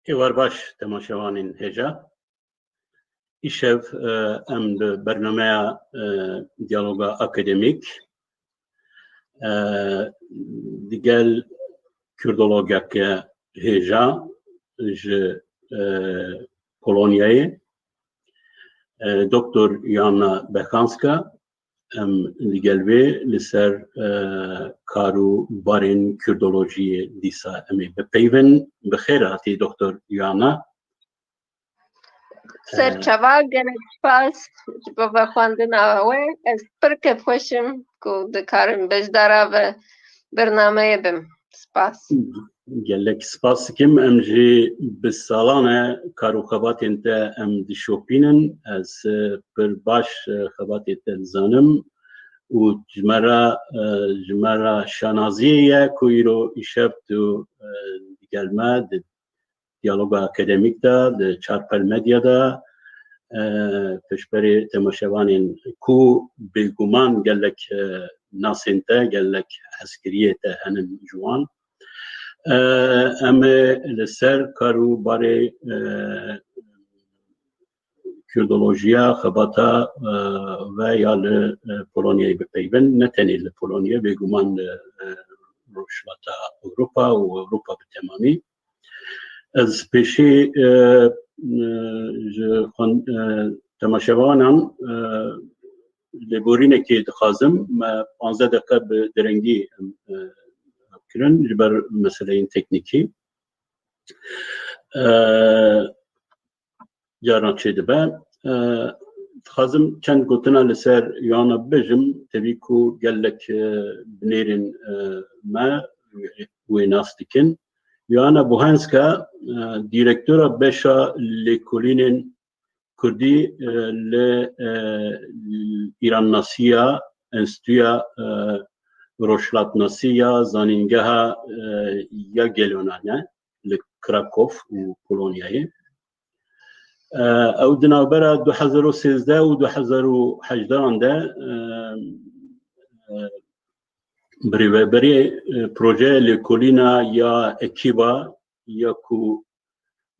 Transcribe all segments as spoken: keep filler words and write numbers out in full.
Êwar baş temaşevanên hêja. Îşev e, em bi bernameya e, diyaloga akademîk e, digel Kurdologeke hêja ji e, Polonyayê, e, Doktor Joanna Bechanska, em digel wê li ser e, kar û barên Kurdolojiyê dîsa em ê bipeyvin. Bi xêr hatî Doktor Joanna. Serçava, gelek spas ji bo vexwendina we. Ez pir kêfxweş im ku dikarim beşdara ve bernameyê bim. Spas. Gelek spas dikim. Em jî bi salan e kar û xebatên te em dişopînin. Ez e, pir baş e, xebatê te dizanim û ji me re e, ji me re şanaziyê ye ku îro îşev tu e, digel me di diyaloga akademîk de, di Çarpel Medya de e, piştberê temaşevanên ku bêguman gelek e, nasên te, gelek hezkiriyê te henin ji wan. E, em ê li ser kar û barê e, Kurdolojiya, xebata e, ve ya li e, Polonyayê bipeyvin. Ne tenê li Polonyayê, bêguman li e, Rojhilata Ewropa û Ewropa bi temamî. Ez pêşî e, e, ji xwen- e, temaşevanan e, lêborînekê dixwazim. Me panzdeh deqe bi derengî em e, kirin ji ber meseleyên teknîkî. E, Carna çêdibe. E, dixwazim çend gotina li ser Joanna bibêjim. Tevî ku gelek e, binêrên e, me wê nas dikin. Joanna Bohenska e, direktora beşa lêkolînên Kurdî e, li e, Îrannasiya Enstitûya e, Rojhilatnasî ya Zanîngeha e, Jagiellona ne, li Krakow û Polonyayê. E, ew di navbera du hezar û sêzdeh û du hezar û hejdeh an de e, e, birêveberê e, projeya lêkolîna ya Ekîba ya ku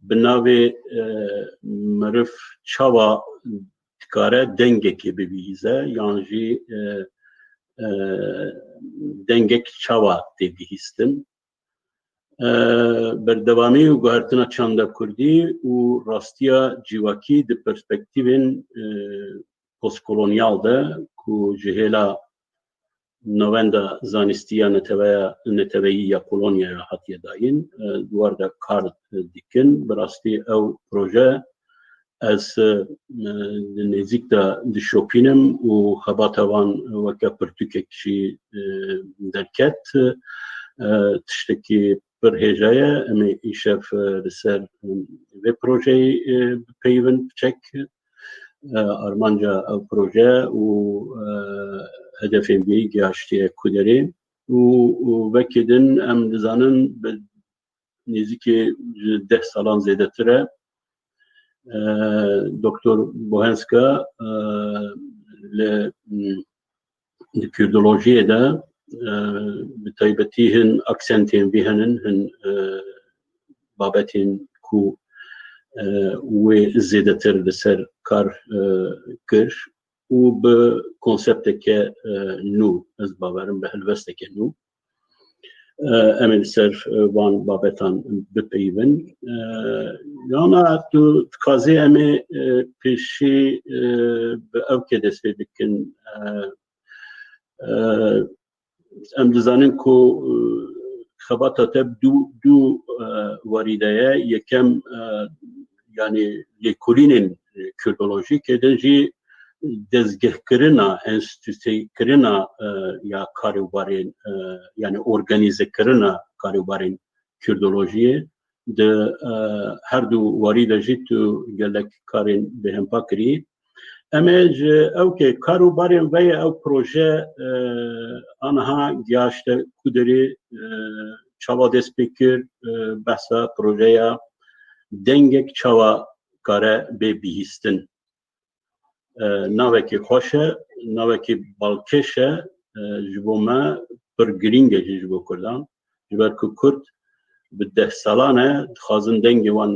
bi navê e, meriv çawa dikare dengekê bibihîze yan jî e, e, dengek çawa tê bihîstin. E, berdewamî û guhertina çanda kurdî û rastiya civakî di perspektîvên e, postkolonyal de ku ji hêla Navenda Zanistî ya Neteweya, Neteweyî ya Polonyaya hatiye dayîn, e, di war de kar dikin. Bi rastî ew proje ez e, di nêzîk de dişopînim û xebata wan weke pirtûkek jî e, derket. E, tiştekî pir hêja ye. Em ê îşev e, li ser e, vê projeyê e, bipeyivin piçek. E, armanca ev proje û e, hedefên wî gihaştiye ku derê û, û vekê din em dizanin bi nêzîkî ji deh salan zêdetir e. E, Doktor Bohenska e, li di kurdolojiyê de e, bi taybetî hin aksentên vî henin, hin e, babetên ku e, wê zêdetir li ser kar e, kir û bi konsepteke e, nû, ez bawerim bi helwesteke nû. E, em ê li ser e, van babetan bipeyivin. E, Yana tu dixwazî em ê e, pêşî e, bi ew ke dest pê bikin. E, e, em dizanin ku e, xebata te bi du, du e, warî de ye. Yekem e, yani lêkolînên e, kurdolojîk, ê din jî dezgehkirina, enstîtekirina e, ya karûbarên, e, yani organîzekirina karûbarên kurdolojiyê di e, her du warî de jî tu gelek karên bêhempa kirî. Em ê ji ew ke kar û barên vê ye ew proje e, aniha gihaşte ku derê e, çawa dest pê kir, e, behsa projeya dengek çawa kare bê bihîstin. E, navekî xweş e, navekî balkêş e, e, ji bo me pir girîng e jî ji bo Kurdan. Ji ber ku Kurd bi deh salan e dixwazin dengê wan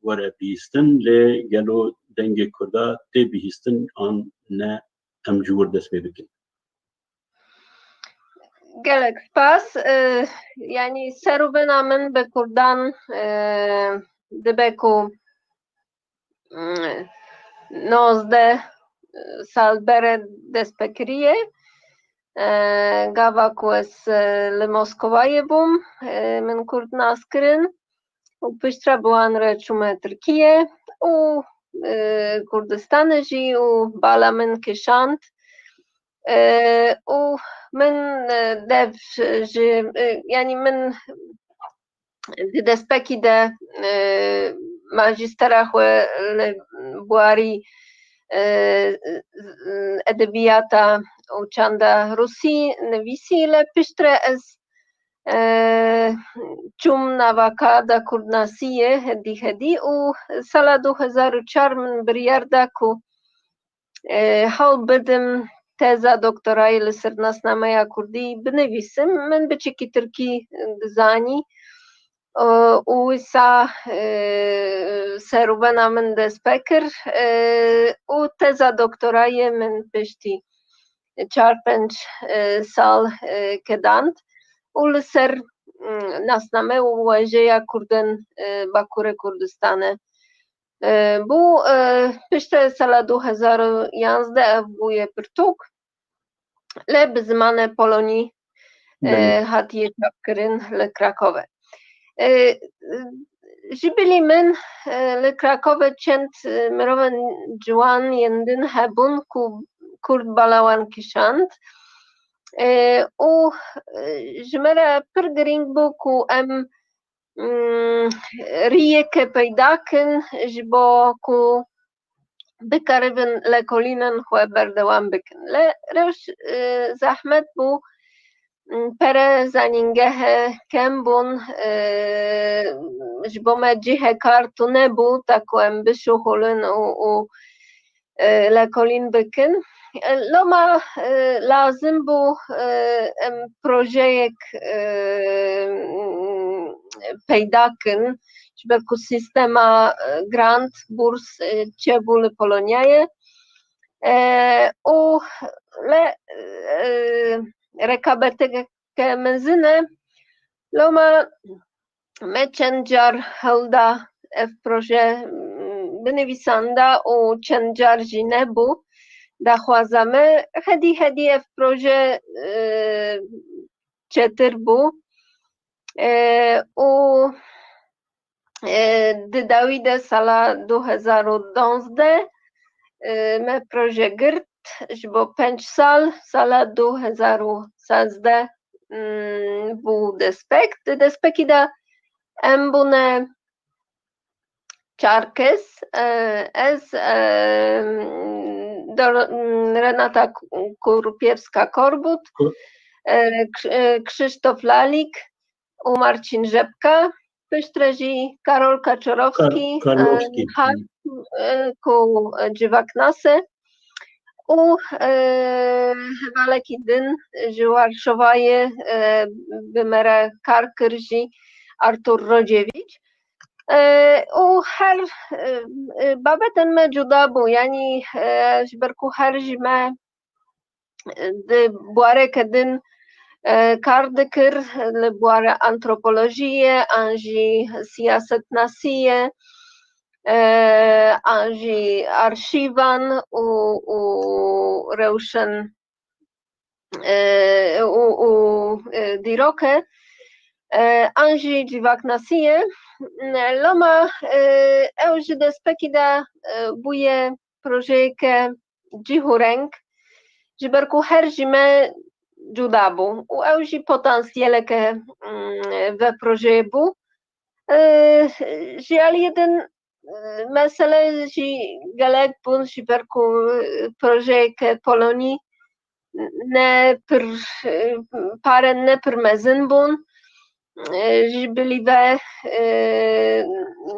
were bihîstin, lê gelo dengê Kurda tê bihîstin an ne, em ji wir dest pê bikin. Gelek spas. E, yanî serûbena min bi Kurdan, e, dibe ku, mm, nozdeh sal bere dest pê kiriye. E, gava ku ez, e, li Moskovayê bûm, e, min Kurd nas kirin û piştre bi wan re çûme Tirkiye û, e, Kurdistanê jî û bala min kişand. E, û min, e, dev ji, e, yanî min di destpêkî de, e, majîstera xwe li bûarî, e, edebiyata û çanda rûsî nivîsî, lê piştre ez, e, çûm nava ka da kurdnasiyê hedî hedî û sala du hezar û çar min biryar da ku, e, hewl bidim teza doktorayê li ser nasnameya kurdî binivîsim. Min biçikî tirkî dizanî, e, û wisa, e, serûbena min dest pê kir, e, û teza doktorayê min piştî çar pênc, e, sal, e, kedand û li ser, mm, nasname û wêjeya kurdên, e, Bakurê Kurdistanê, e, bû, e, piştre sala du hezar û yanzdeh ev bûye pirtûk, lê bi zimanê polonî, e, Belê. hatiye çapkirin li Krakove. E, ji bilî min, e, li Krakove çend, e, mirovên ciwan yên din hebûn ku kurd bala wan kişand. E, û, e, ji me re pir girîng bû ku em, mm, riyeke peyda kin ji bo ku bikaribin lêkolînên xwe berdewam bikin. Lê rewş, e, zehmet bû, mm, pere zanîngehe kem bûn, e, ji bo me cihê kar tune bû, ta ku em bişuxulin û, û, e, lêkolîn bikin. E, loma, e, lazim bû, e, em projeyek, e, peyda kin, ji ber ku sîstema, e, grant, bûrs, e, çêbû li Polonyayê. E, û lê, e, rekabeteke mezin e. Loma me çend car hewl da ev proje, mm, binivîsanda û çend car jî nebû daxwaza me. Hedî hedî ev proje, e, çêtir bû. E, û, e, di dawî de sala du hezar û duwazdeh, e, me proje girt ji bo pênc sal, sala du hezar û sazdeh, mm, bû destpêk. Di destpêkî de em bûne çar kes, e, ez, e, Dor-, Renata Kurupiewska-Korbut, Ku- e, K-, e, Krzysztof Lalik û Marcin Rzepka. Piştre jî Karol Kaczorowski, Kar-, Karlowski. e, hat, e, ku civaknas e. Û, e, hevalekî din ji Warşovayê, e, bi me re kar kir jî, Artur Rodzewicz. E, û her, e, e, babetên me cuda bû, yanî, e, ji ber ku her ji me, e, di buareke din, e, kar dikir, li buare antropolojiyê, an jî siyasetnasiyê, e, an jî arşîvan û, û rewşen, e, û, û, e, dîrok e, e, an jî civaknasî ye. Loma, e, ew ji destpêkî de, e, bûye projeyeke cih û reng, ji ber ku her ji me cuda bû û ew jî potansiyeleke, mm, ve projeyê bû. E, ji aliyê din, e, mesele jî gelek bûn, ji ber ku, e, projeyeke polonî ne pir, e, pare ne pir mezin bûn. E, ji bilî ve, e,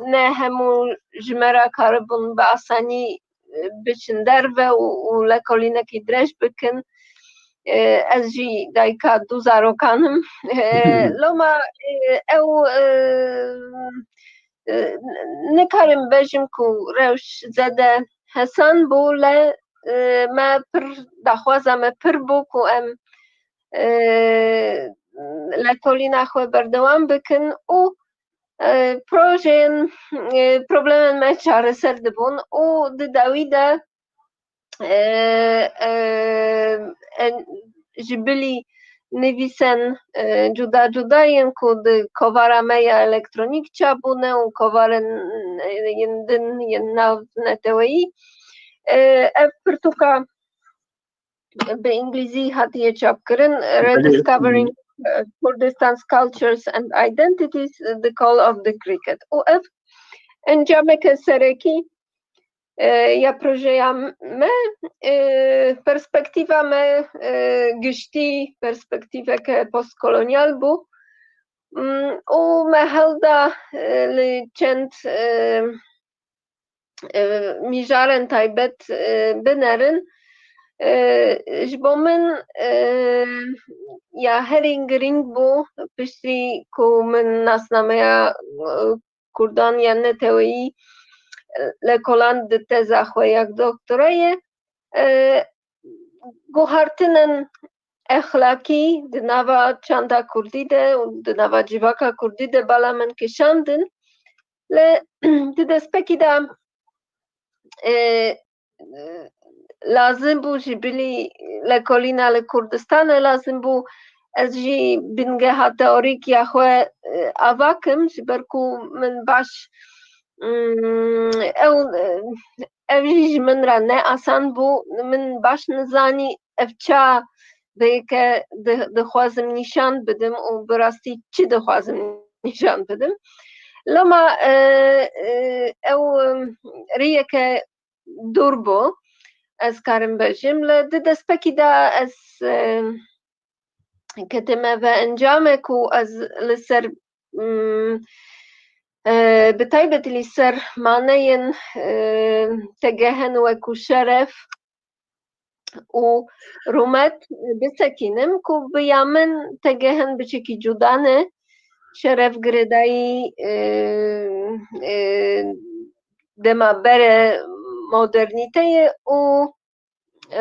ne hemû ji me re karibûn bi asanî, e, biçin derve û, û lekolînekî dirêj bikin. E, ez jî dayika du zarokan im. E, loma, e, ew, e, e, nikarim bejim ku rewş zêde hesan bû, lê, e, me pir daxwaza me pir bû ku em, e, lekolîna xwe berdewam bikin û, e, projeyên, e, problemên me çareser dibûn û di dawî de, e, e, en, ji bilî nivîsên, e, cuda cuda yên ku di kovara me ya elektronîk çap bûne û kovarên, e, yên din yên nav neteweyî, e, ev pirtûka bi îngilîzî hatiye çapkirin, Rediscovering, e, Kurdistan's Cultures and Identities, The Call of the Cricket. Û ev encameke serekî, e, ya projeya me, e, perspektîfa me, e, giştî perspektîfeke postkolonyal bû. Mm, û me hewda, e, li çend, e, e, mijarên taybet, e, binerin. E, ji bo min, e, ya herî girîng bû, piştî ku min nasnameya, e, Kurdan ya neteweyî, e, lekoland di teza xwe ya doktorayê, e, guhartinên exlakî di nava çanda kurdî de û di nava civaka kurdî de bala min kişandin. Lê di destpêkî de, e, lazim bû ji bilî lekolîna li Kurdistanê lazim bû ez jî bingeha teorîk ya xwe, e, ava kim, ji ber ku min baş, mm, ew, e, ev jî ji min re ne asan bû. Min baş nizanî ev ça vê yeke di-, dixwazim nîşan bidim û bi rastî çi dixwazim nîşan bidim. Loma, e, e, ew, e, rêyeke dûr bû, ez karim bejim. Li di destpêkî de ez, e, ketime ve encame ku ez li ser, mm, e, bi taybetî li ser maneyên, e, tegehên wekû şeref û rûmet bisekînim ku bi ya min tegehên biçekî cuda ne. Şeref girêdayî, e, e, dema bere modernîteyê û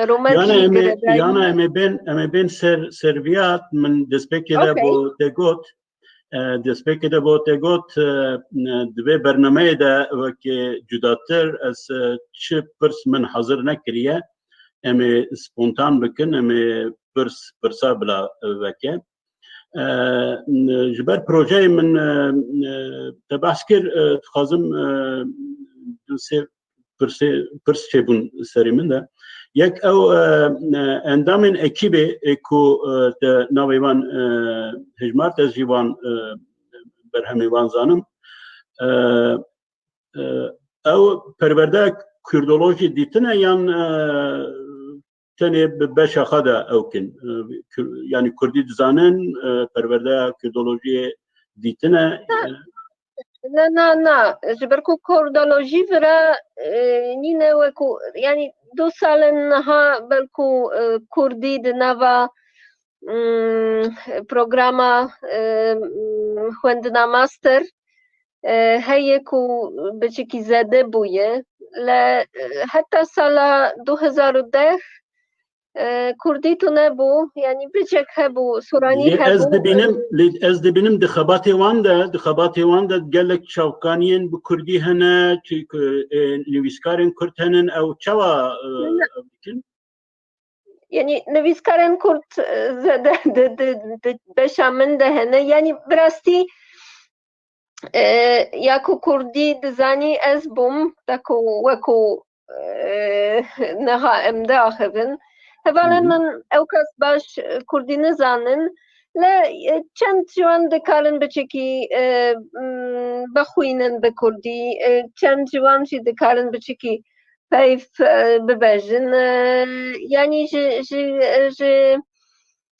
rûmet Yana jî em ê, girêdayî. Yana em ê bên, em ê bên ser, ser viyat, min destpêkê de Okey. bo te got, e, destpêkê de bo te got, e, di vê bernameyê de wekî cudatir ez, e, çi pirs min hazir nekiriye, em ê spontan bikin, em ê pirs, pirsa bila, e, veke. E, ji ber projeyê min, e, e, te behs kir, e, dixwazim, e, du sê pirsê, pirs çêbûn serê min de. Yek ew, e, e, endamên ekîbê ê ku, e, te navê wan, e, hejmart, ez jî wan, e, berhemê wan zanim. E, e, ew perwerdeya kurdolojî dîtine yan, e, tenê bi beşa xwe de ew kin? E, Kur-, yanî kurdî dizanin, e, perwerdeya kurdolojiyê dîtine? Na. E, Na, na, na. Ji ber ku kurdolojî vira, e, nîne wekû, yanî du salên niha belkû, e, kurdî di nava, mm, programa, e, mm, xwendina master, e, heye ku biçekî zêde bûye. Le, e, heta sala du hezar û deh, e, kurdî tune bû, yanî biçek hebû, soranî Lê ez hebû. dibînim, lê ez dibînim di xebatê wan de, di xebatê wan de gelek çavkaniyên bi kurdî hene, çi-, e, nivîskarên kurd henin, ew çawa, e, Ne, ne. ew dikin? Yanî nivîskarên kurd, e, zêde di, di, di beşa min de hene. Yanî bi rastî, e, ya ku kurdî dizanî ez bûm, da ku wekû, e, niha em diaxivin. Hevalên Hı hı. min ew kes baş, e, kurdî nizanin. Le, e, çend ji wan dikarin biçekî, e, m, bixwînin bi kurdî, e, çend ji wan jî dikarin biçekî peyv, e, bibejin. E, yanî ji, ji, ji,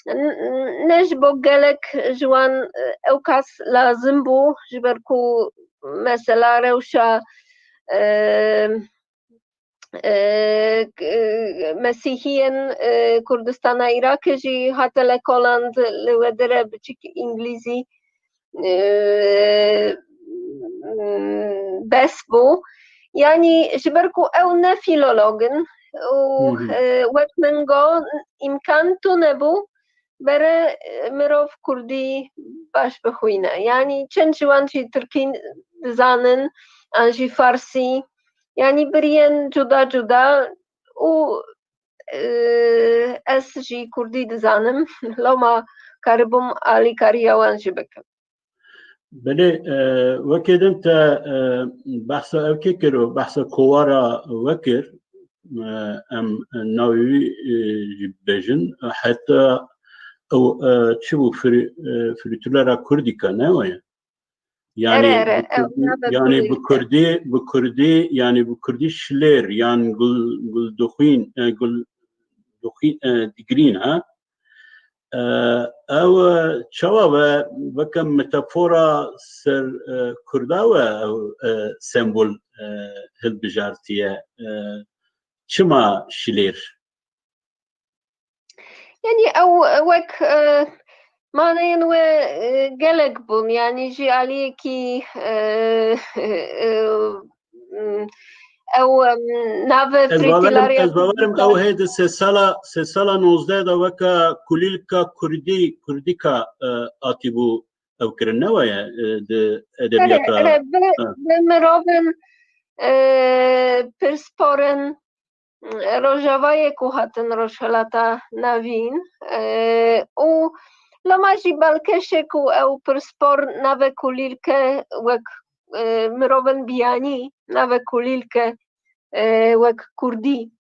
n-, n-, ne ji bo gelek ji wan, e, ew kas lazim bû, ji ber ku mesela rewşa, e, e, k-, e, Mesîhiyên, e, Kurdistana Iraqê jî hate lekoland, li we dire biçik îngilîzî, e, bes bû. Yanî ji ber ku ew ne fîlolog in û, Hı hı. e, wek min got, îmkan tune bû bere, e, mirov kurdî baş bixwîne. Yanî çend ji wan jî tirkî dizanin, an jî farsî. Yanî biriyên cuda cuda û, e, ez jî kurdî dizanim. Loma karibûm alîkariya wan jî bikim. Belê, e, wekê din te, e, behsa ew kê kir û behsa kovara we kir, e, em navê wî, e, jî bibêjin. Heta ew, e, çi bû, fri-, e, frîtulera kurdîka, ne weye? Yanî Ere, ere, bi ew kurdî, navê yanî kurdî bi kurdî, bi kurdî, yanî bi kurdî şilêr, yan gul, gul dixwîn, e, gul dixwîn, e, digirîn, ha? E, ew, e, çawa ve, weke metafora ser, e, kurda we ew, e, sembol, e, hilbijartiye, e, çima şilêr? Yanî ew wek, e, maneyên we, e, gelek bûn. Yanî ji aliyekî, e, e, m, ew, em, nave Ez bawerim, frîtilarya ez bawerim ew hê di sê sala, sê sala nozdeh de weke kulîlka kurdî, kurdîka, e, hatîbû ew kirin, ne weye, e, di Ere, edebiyata. ere, bi, Ha. bi mirovin, e, pirsporin, e, Rojavayê ku hatin Rojhilata Navîn, e, û loma jî balkêşê ku ew pirspor nave kulîlke wek, e, mirovin biyanî nave kulîlke, e, wek kurdî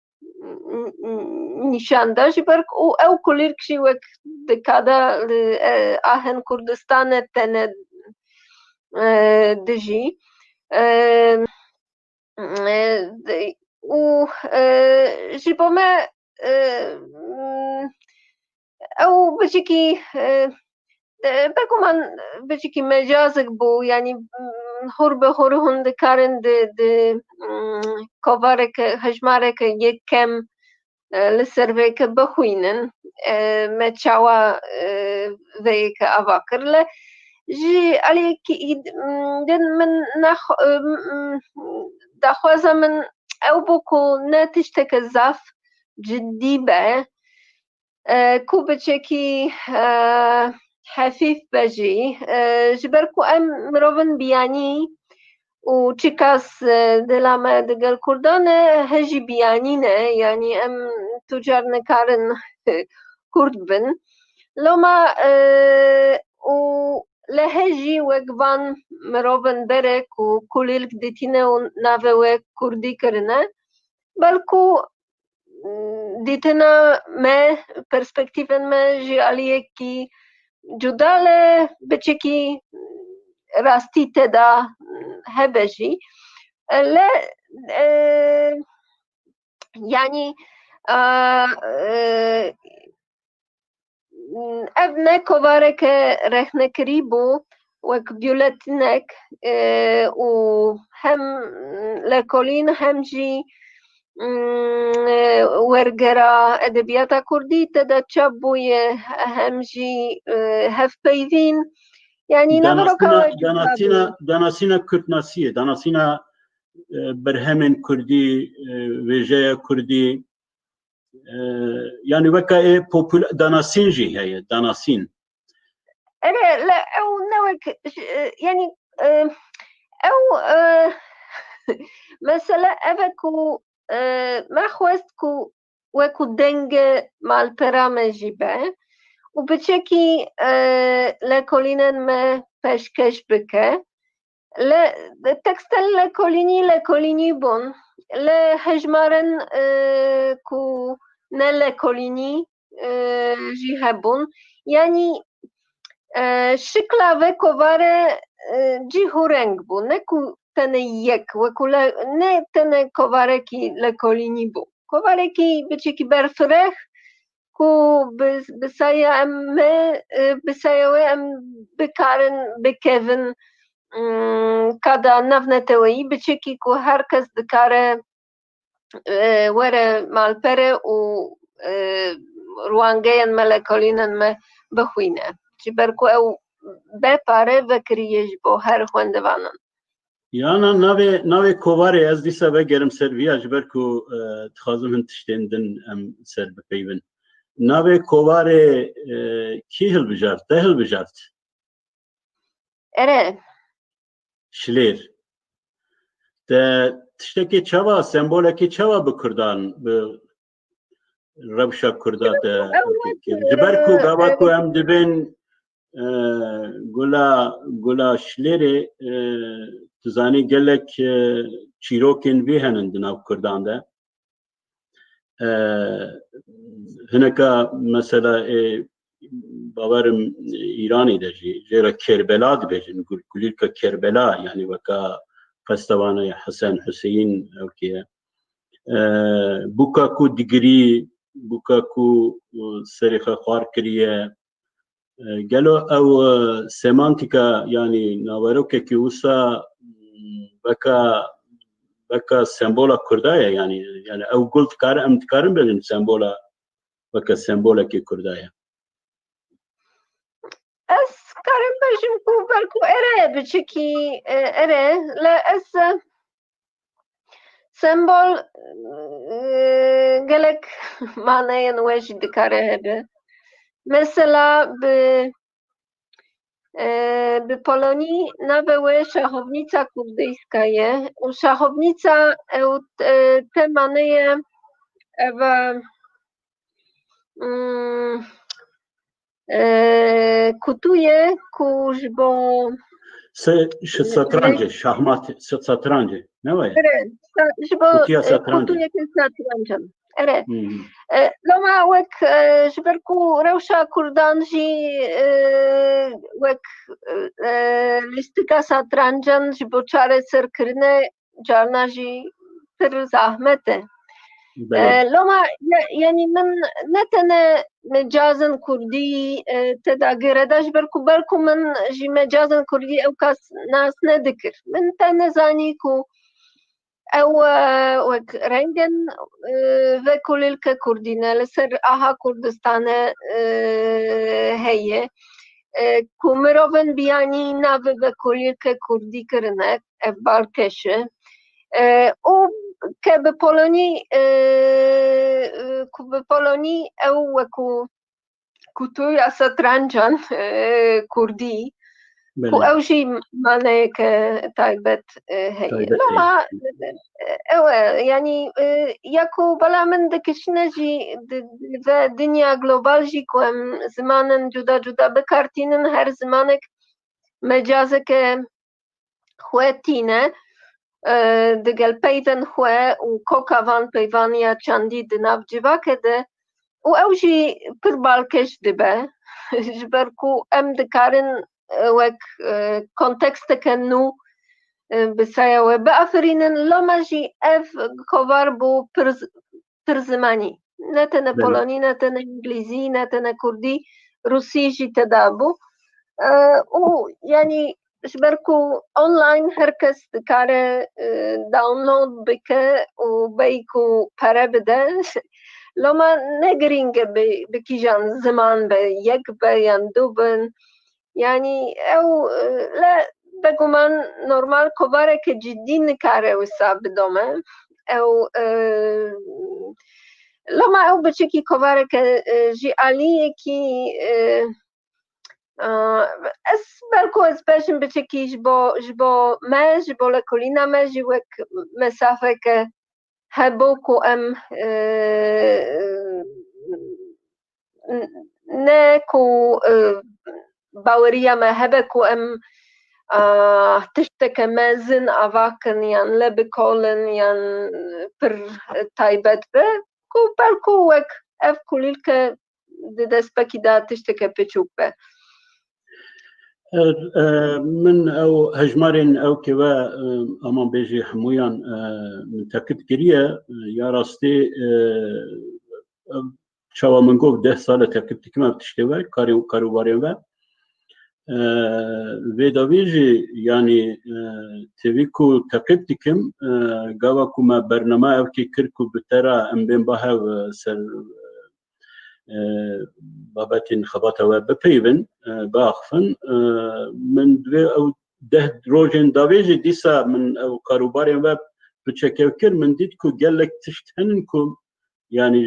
n-, n-, nîşan da, ji ber ku ew kulîlk jî wek dikada li, e, ahên Kurdistanê tene, e, dijî. E, e, û, e, ji bo me, e, ew biçikî, e, e, bêguman biçikî mecazik bû, yanî, mm, hûr bi hûr hûn dikarin di, di, mm, kovareke, hejmareke yek kem, e, li ser vê yekê bixwînin, e, me çawa, e, vê yekê ava kir. Lê ji aliyekî îd-, m, din min nexwe-, e, m, m, daxwaza min ew bû ku ne tişteke zaf cidî be, e, ku biçekî, e, hefîf be jî, e, ji ber ku em mirovin biyanî û çikas, e, dila me digel Kurdan e, he jî biyanî ne, yanî em tu car nikarin Kurd bin. Loma, e, û li he jî wek van mirovin bere ku kulîlk dîtine û navê we Kurdî kirine, belku dîtina me, perspektîfên me ji aliyekî cuda le biçekî rastî te de hebe jî. Lê, e, yanî, e, e, ev ne kovareke rexnekirî bû, wek biyûletînek, e, û hem lekolîn hem jî, mm, e, wergera edebiyata kurdî te de çap bûye, hem jî, e, hevpeyvîn. Yanî naveroka Danasîna, we danasîna, danasîna kurdnasiyê, danasîna, e, berhemên kurdî, e, wêjeya kurdî, e, yanî weke ê popul-, danasîn jî heye, danasîn. Ere, le ew ne wek, e, yanî, e, ew, e, mesele ev e ku, e, me xwest ku weku dengê malpera me jî be û biçekî, e, lekolînên me pêşkeş bike. Li tekstên lekolînî, lekolînî bûn. Li hejmarên, e, ku ne lekolînî, e, jî hebûn. Yanî, e, şikla vê kovare, e, cih û reng bû. Ne ku tenê yek, wekû le-, ne tenê kovarekî lekolînî bû. Kovarekî biçekî berfireh, ku bi, bi saya em me, e, bi saya wê em bikarin bikevin, mm, kada navneteweyî biçekî ku her kes dikare e, were malpere û, e, ruangeyên me, lekolînên me bixwîne. Ji ber ku ew be pare vekirî ye ji bo her xwendevanan. Yana navê, navê kovarê ez dîsa vegerim ser viya, ji ber ku, e, dixwazim hin tiştên din em ser bipeyvin. Navê kovarê, e, kî hilbijart? Te hilbijart? Ere. Şilêr. Te tiştekê çawa, sembolekê çawa bi kurdan, bi rewşa kurda te? Ew, ew, ji ber ku, e, gava ku, e, em dibên, e, gula, gula Şilêrê, e, tu zanî gelek, e, çîrokên vî henin di nav kurdan de. E, hineka mesela, e, bawerim Îranê de jî, jê re Kerbela dibêjin, gul-, kulîlka Kerbela, yani weka festevana ya Hesen Hüseyin ew kê ye. E, buka ku digirî, buka ku, e, serê xwe xwar kiriye, E, gelo ew, e, semantîka, yanî naverokekî wisa, m, weka, weka sembola kurda ye, yanî, yanî ew gul dikare, em dikarin bêjin sembola, weke sembolekî kurda ye? Ez karim bêjim ku belku ere biçikî, e, ere, le ez, e, Sembol, e, gelek maneyên we jî dikare hebe. Mesela bi, e, bi polonî navê wê şaxovnîça kurdîska ye û şaxovnîça ew, e, te maneye ev, e, Hmm, e, kutuye ku ji bo Se-, ş-, satrancê, şahmat, s-, satrancê, ne waya? Ere, sa-, ji bo, Kutiya e, satrancê. Kutuyeke satrancan. Ere. Hmm. E, loma wek, e, ji ber ku rewşa kurdan jî, e, wek, e, lîstika satrancan ji bo çareserkirine carna jî pir zahmet e. Belê. E, loma, ya-, yanî min ne tene mecazên kurdî, e, te da gireda ji ber ku, ber ku min jî mecazên kurdî ew kas nas nedikir. Min te nezanî ku ew, e, wek rengên, e, vekolîlke kurdî ne li ser aha Kurdistane, e, heye. E, ku mirovên biyanî navê vekolîlke kurdî kirine. Ev balkêş e. E, û ke bi polonî, e, e, ku bi polonî ew wekû kutuya setrancan, e, kurdî, ku Belê. ew jî maneyeke taybet, e, heye. Taybet heye. Loma, e, ew e, yanî, e, ya ku bela min dikişine jî di, di, ve dinya global jî ku em zimanên cuda cuda bikartînin, her zimanek mecazeke xwe tîne, e, digel peyvên xwe û koka van peyvan ya çandî di nav civakê de û ew jî pir balkêş dibe. Ji ber ku em dikarin, e, wek, e, konteksteke nû, e, bi saya we biafirînin. Loma jî ev kovar bû pir z-, pir zimanî. Ne tene Belê. polonî, ne tene îngilîzî, ne tene kurdî, rûsî jî teda bû. E, û yanî ji ber ku online her kes dikare, e, download bike û bey ku pere bide, loma ne girîng e bi, bi kîjan ziman be, yek be yan du bin. Yanî ew, e, le beguman normal kovareke cidî nikare wisa bidome. Ew, e, loma ew biçekî kovareke, e, ji aliyekî, e, e, ez belku ez bêjim biçekî ji bo, ji bo me, ji bo lekolîna me jî wek mesafeke hebû ku em, e, n-, ne ku, e, baweriya me hebe ku em, a, tişteke mezin ava kin yan le bikolin yan pir taybet be, ku belku wek ev kulîlke di destpêkî de tişteke piçûk be. E, e, min ew hejmarên ew ke we, e, aman bêjî hemûyan, e, min teqîb kiriye, e, ya rastî, e, ev çawa min got, deh sal e teqîb dikim ev tiştê we, karê, karûbarên we. E, vê davî jî, yanî, e, tevî ku teqîb dikim, e, gava ku me bernama evkê kir ku bi te re em bên ba hev, e, ser, e, babetên xebata we bipeyivin, e, biaxifin. E, min divê ew deh rojên davê jî dîsa min ew karûbarên we piçekev kir, min dît ku gelek tişt henin ku, yanî,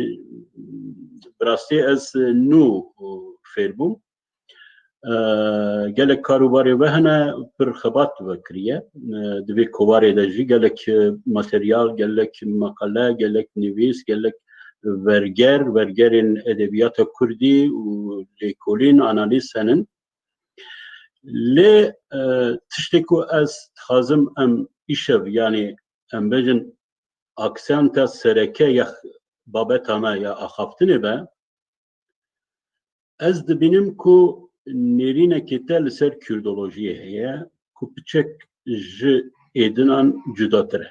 bi rastî ez nû fêr bûm. E, gelek karûbarê we hene, pir xebat we kiriye. E, di vê kovarê de jî gelek, e, materyal, gelek meqale, gelek nivîs, gelek verger, vergerên edebiyata kurdî û lêkolîn, analîz henin. Lê, e, tiştê ku ez dixwazim em îşev, yanî em bêjin aksenta sereke ya babeta me ya axaftinê be, ez dibînim ku nêrînekê te li ser kurdolojiyê heye ku piçek ji êdinan cudatir e.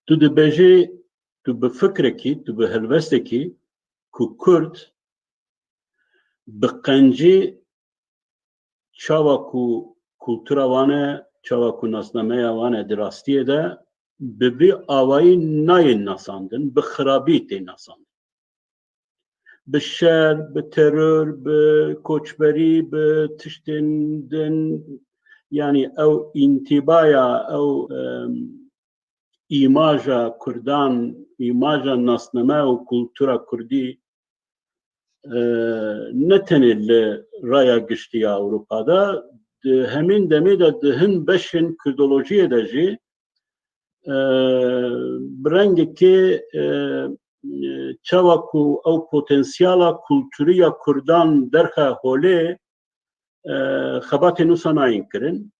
Tu dibêjî, tu bi fikrekî, tu bi helwestekî ku kurd bi qencî çawa ku kultura wan e, çawa ku nasnameya wan e di rastiyê de, bi vî awayî nayên nasandin, bi xirabî tê nasandin. Bi şer, bi teror, bi koçberî, bi tiştên din, yanî ew întîbaya, ew, em, îmaja kurdan, îmaja nasname û kultura kurdî, e, ne tenê li raya giştî ya Ewropa de, di hemîn demê de di hin beşên kurdolojiyê de jî, e, bi rengekê, e, çawa ku ew potansiyala kulturî ya kurdan derxe holê, e, xebatên wisa nayên kirin.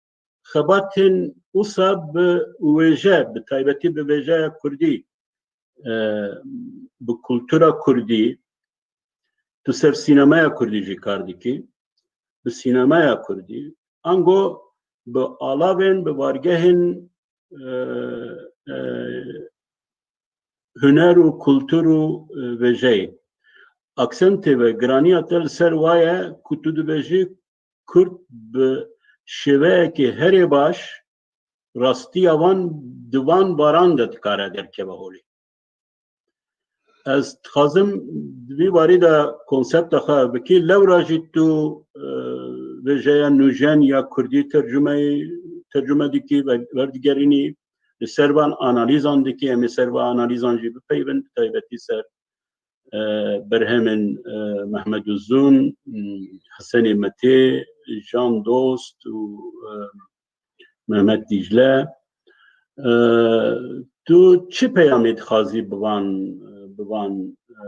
Xebatên wisa bi wêje, bi taybetî bi vêjeya kurdî, e, bi kultura kurdî, tu ser sînemeya kurdî jî kar dikî, bi sînemeya kurdî, ango bi alavên, bi wargehên, e, e, huner û kultur û, e, vêjeyê. Aksentê ve, giraniya te li ser wa ye ku tu dibêjî Kurd bi şêweyekê herê baş rastiya wan di van baran de dikare derkeve holê. Ez dixwazim di vî warî de konsepta xwe bikî. Lewra jî tu, e, vêjeya nûjen ya kurdî tercumeyî, tercume dikî, ver-, verdigerînî, li ser van analîzan dikî. Em ê ser van analîzan jî bipeyivin, bi taybetî ser, e, berhemên, e, Mehmed Uzun, m, Hesenê Metê, Jan Dost û, e, Mehmet Dîcle. E, tu çi peyamê dixwazî bi van, bi van, e,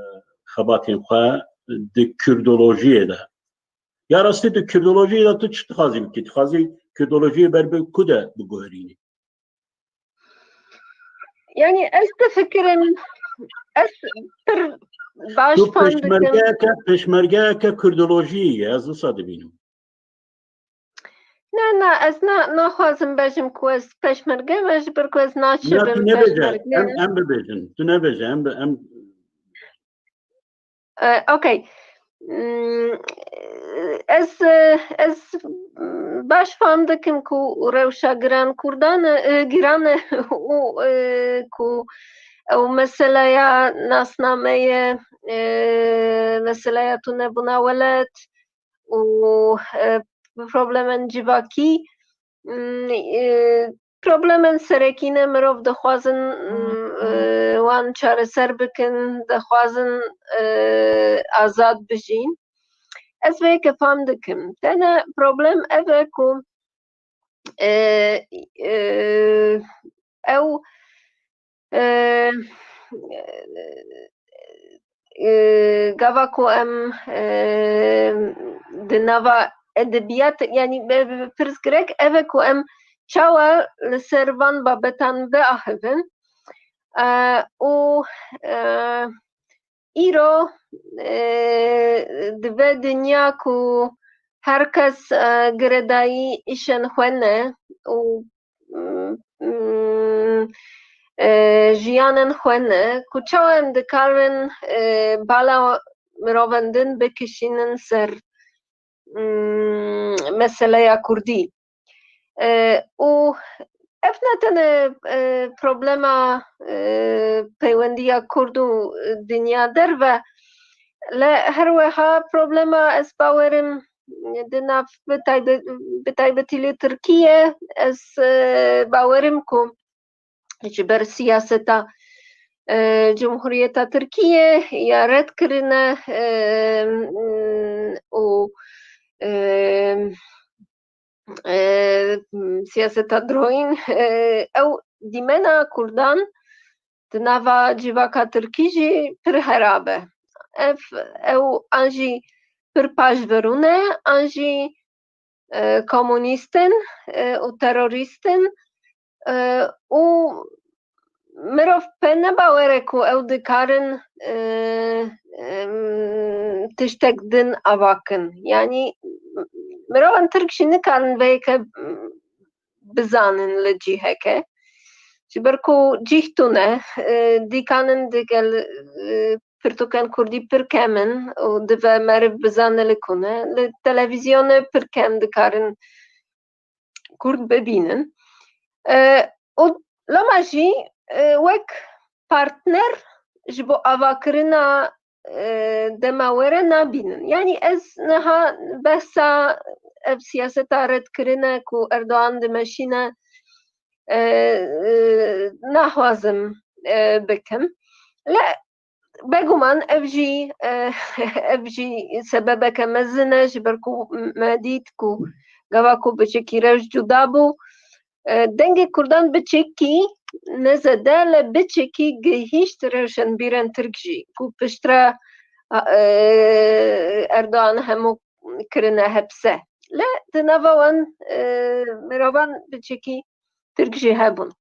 xebatên xwe di kurdolojiyê de? Ya rastî di kurdolojiyê de tu çi dixwazî bikî? Dixwazî kurdolojiyê ber bi ku de biguherînî? Yani ez difikirim, ez pir baş Tu fam dikim. Pêşmergeyeke, pêşmergeyeke kurdolojiyê ye, ez wisa dibînim. Na, na, ez na, naxwazim bejim ku ez peşmerge me, ji ber ku ez Ne, tu naçibim nebêje, peşmerge. em, em bibêjin. Tu nebêje, em, bi- em E, okey. Hmm, ez, e, ez, mm, baş fam dikim ku rewşa giran Kurdan e, e, giran e û, e, ku ew meseleya nasnameyê, e, meseleya tunebûna welêt û, e, problemên civakî, mm, e, problemên serekî ne, mirov dixwazin, mm, e, wan çareser bikin, dixwazin, e, azad bijîn. Ez vê yekê fam dikim. Tene problem ev e ku, e, e, ew, e, e, gava ku em, e, di nava edebiyat, yani, be-, be-, pirsgirêk ev e ku em çawa li ser van babetan biahivin, e, û, e, îro, e, di vê dinya ku her kes, e, girêdayî îşên xwe ne û, mm, mm, e, jiyanên xwe ne, ku çawa em dikarin, e, bala mirovên din bikişînin ser mm, meseleya Kurdî. E, û ev ne tenê, e, problema, e, peywendiya Kurd û dinya derve, le her weha problema ez bawerim di nav bi taybe-, bi taybetî li Tirkiye, ez, e, bawerim ku ji ber siyaseta, e, Cumhuriyeta Tirkiye ya red kirine, e, û, e, e, siyaseta droyîn, e, ew dîmena Kurdan di nava civaka Tirkî jî pir xerab e. Ev, ew an jî pir paşverû ne, an jî, e, komunîst in, e, û terorîst in, e, û mirov pê ne bawer e ku ew dikarin, e, em, tiştek din ava kin. Yanî mirovan Tirk jî nikarin vê yeke bizanin li cîheke. Ji ber ku cîh tune, e, dîkanin digel, e, pirtûkên Kurdî pir kem in û divê meriv bizane li ku ne. Li televîzyonê pir kem dikarin Kurd bibînin. E, û loma jî, e, wek partner ji bo avakirina, e, dema were nabînin. Yanî ez niha behsa ev siyaseta redkirine ku Erdogan dimeşîne, e, e, naxwazim, e, bikim. Le beguman ev jî, e, ev jî sebebeke mezin e, ji ber ku me dît ku gava ku biçekî rewş cuda bû, e, dengê Kurdan biçekî, ne zêde, le biçekî gihîşt rewşenbîrên Tirk jî, ku piştre, e, Erdogan hemû kirine hepse. Le di nava wan, e, mirovan biçekî Tirk jî hebûn.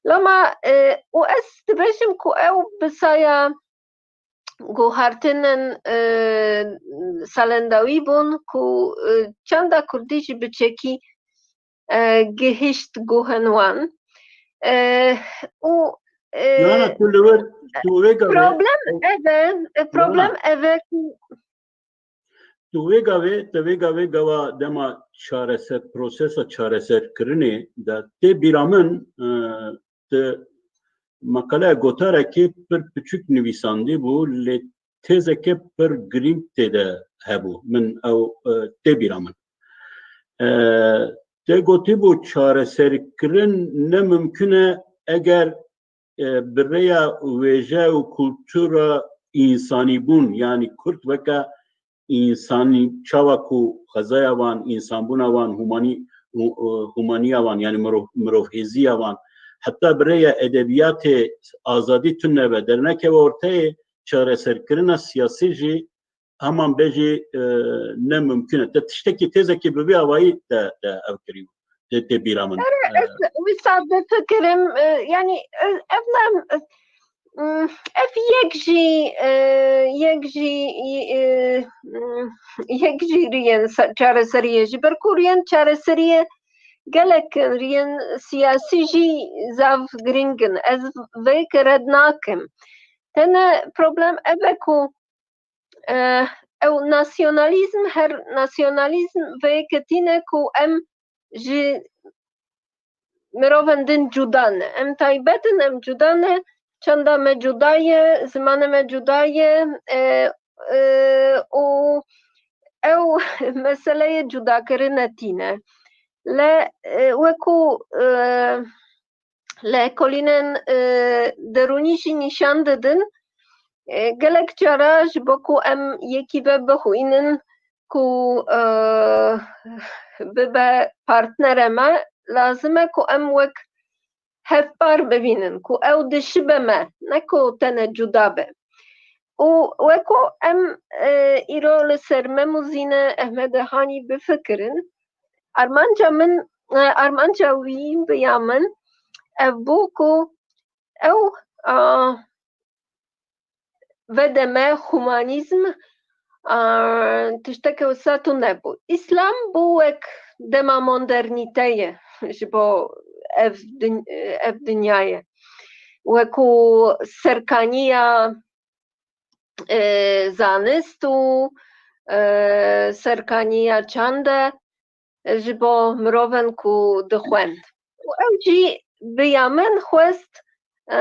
Loma, e, û ez dibêjim ku ew bi saya guhertinên, e, salên dawî bûn ku, e, çanda Kurdî jî biçekî, e, gihişt guhên wan. E, û, e, Na, na, tu li wir, tu vê gavê, problem ev e, e, problem ev e ku Tu vê gavê, te vê gavê gava dema çareser, prosesa çareserkirinê de tê bîra min, e, tu meqaleya gotarekê pir piçûk nivîsandî bû, lê têzeke pir girîng tê de hebû. Min ew, e, tê bîra min. E, te gotî bû çareserkirin ne mimkun e eger e, bi rêya wêje û kultura însanîbûn, yanî Kurd weke însanî, çawa ku xwezaya wan, însanbûna wan, humanî-, hu-, e, humaniya wan, yanî mirov-, mirovhêziya wan, heta bi rêya edebiyatê azadî tune be, dernekeve orteyê, çareserkirina siyasî jî heman bêjî, e, ne mimkun e. Te tiştekî têzekî bi vî awayî te, te ev kirî, te, tê bîra min. Erê, e, ez wisa difikirim, e, yanî, e, ev ne, e, mm, ev yek jî, e, yek jî, e, mm, yek jî riyên se-, çareseriyê, ji ber ku riyên çareseriyê gelek in, riyên siyasî jî zaf girîng in. Ez vê yekê red nakim. Tene problem ev e ku, e, ew nasyonalîzm, her nasyonalîzm vê yekê tîne ku em ji mirovên din cuda ne. Em taybet in, em cuda ne. Çanda me cuda ye, zimanê me cuda ye, e, e, û ew meseleyê cudakirine tîne. Le, e, weku, e, lêkolînên, e, derûnî jî nîşan didin, e, gelek cara ji bo ku em yekî ve bixwînin ku, e, bibe partnere me, lazim e ku em wek hevpar bibînin, ku ew dişibe me, ne ku tene cuda be. Û weko em, e, îro li ser Mem û Zîne Ehmedê Hanî bifikirin, armanca min, e, armanca wî bi ya min ev bû ku ew, a, vedeme humanîzm, a, tişteke wisa tune bû. Îslam bû wek dema modernîteyê ji bo ev din-, ev dinyayê. Weku serkaniya, e, zanist û, e, serkaniya çand e ji bo mirovên ku dixwend. Û ew jî bi ya min xwest, e,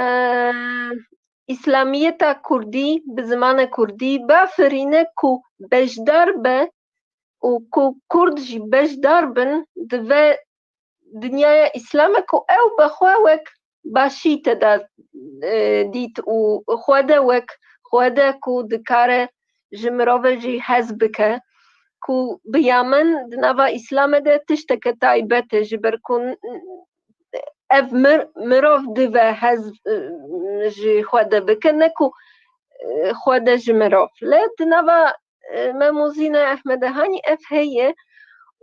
îslamiyeta kurdî bi zimanê kurdî bafirîne ku beşdar be û ku kurd jî beşdar bin di vê dinyaya îslam e ku ew bi xwe wek başî te de, e, dît û xwe de wek xwe de ku dikare ji mirovê jî hez bike, ku bi ya min di nava îslamê de tişteke taybet e, ji ber ku ev mir-, mirov dibe hez, e, ji xwe de bike, ne ku, e, xwe de ji mirov. Lê di nava, e, Mem û Zîna Ehmedehanî ev heye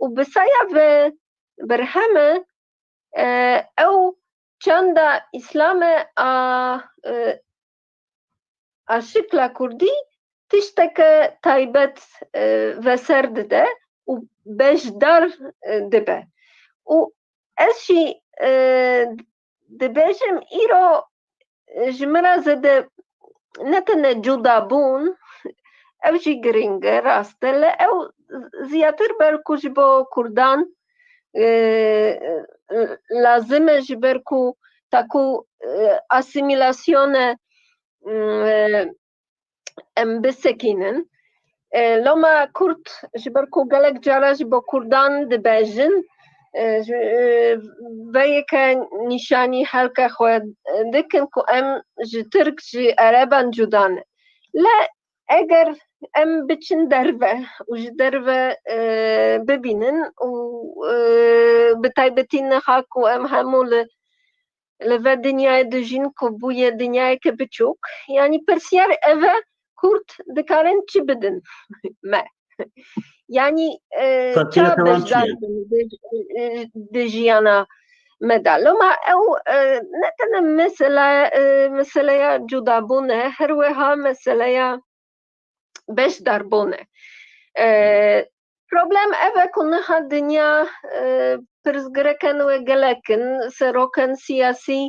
û bi saya vê berhemê, e, ew çanda îslamê a, e, a şikla kurdî tişteke taybet, e, veser dide û beşdar, e, dibe. Û ez jî, e, dibêjim îro, e, ji min re zêde ne tene cudabûn, ew jî giring e, rast e, lê ew ziyatir ber ku ji bo kurdan, e, e, lazim e, ji ber ku taku, e, asîmîlasyone, e, em bisekînin. E, loma kurd, ji ber ku gelek cara ji bo kurdan dibêjin, e, ji, e, vê yeke nîşanî helke xwe dikin ku em ji tirk, ji ereban cuda ne. Lê eger em biçin derve û ji derve, e, bibînin û, e, bi taybetî niha ku em hemû li, li vê dinyayê dijîn ku bûye dinyayeke biçûk, yanî pirsiyar ev e, kurd dikarin çi bidin me? Yanî, e, ça beşdar bin di, e, di jiyana me de. Loma ew, e, ne tene mesela, e, meseleya cudabûn e, her wiha meseleya beşdarbûn e. E, problem ev e ku niha dinya, e, pirsgirêkên wê gelek in, serokên siyasî,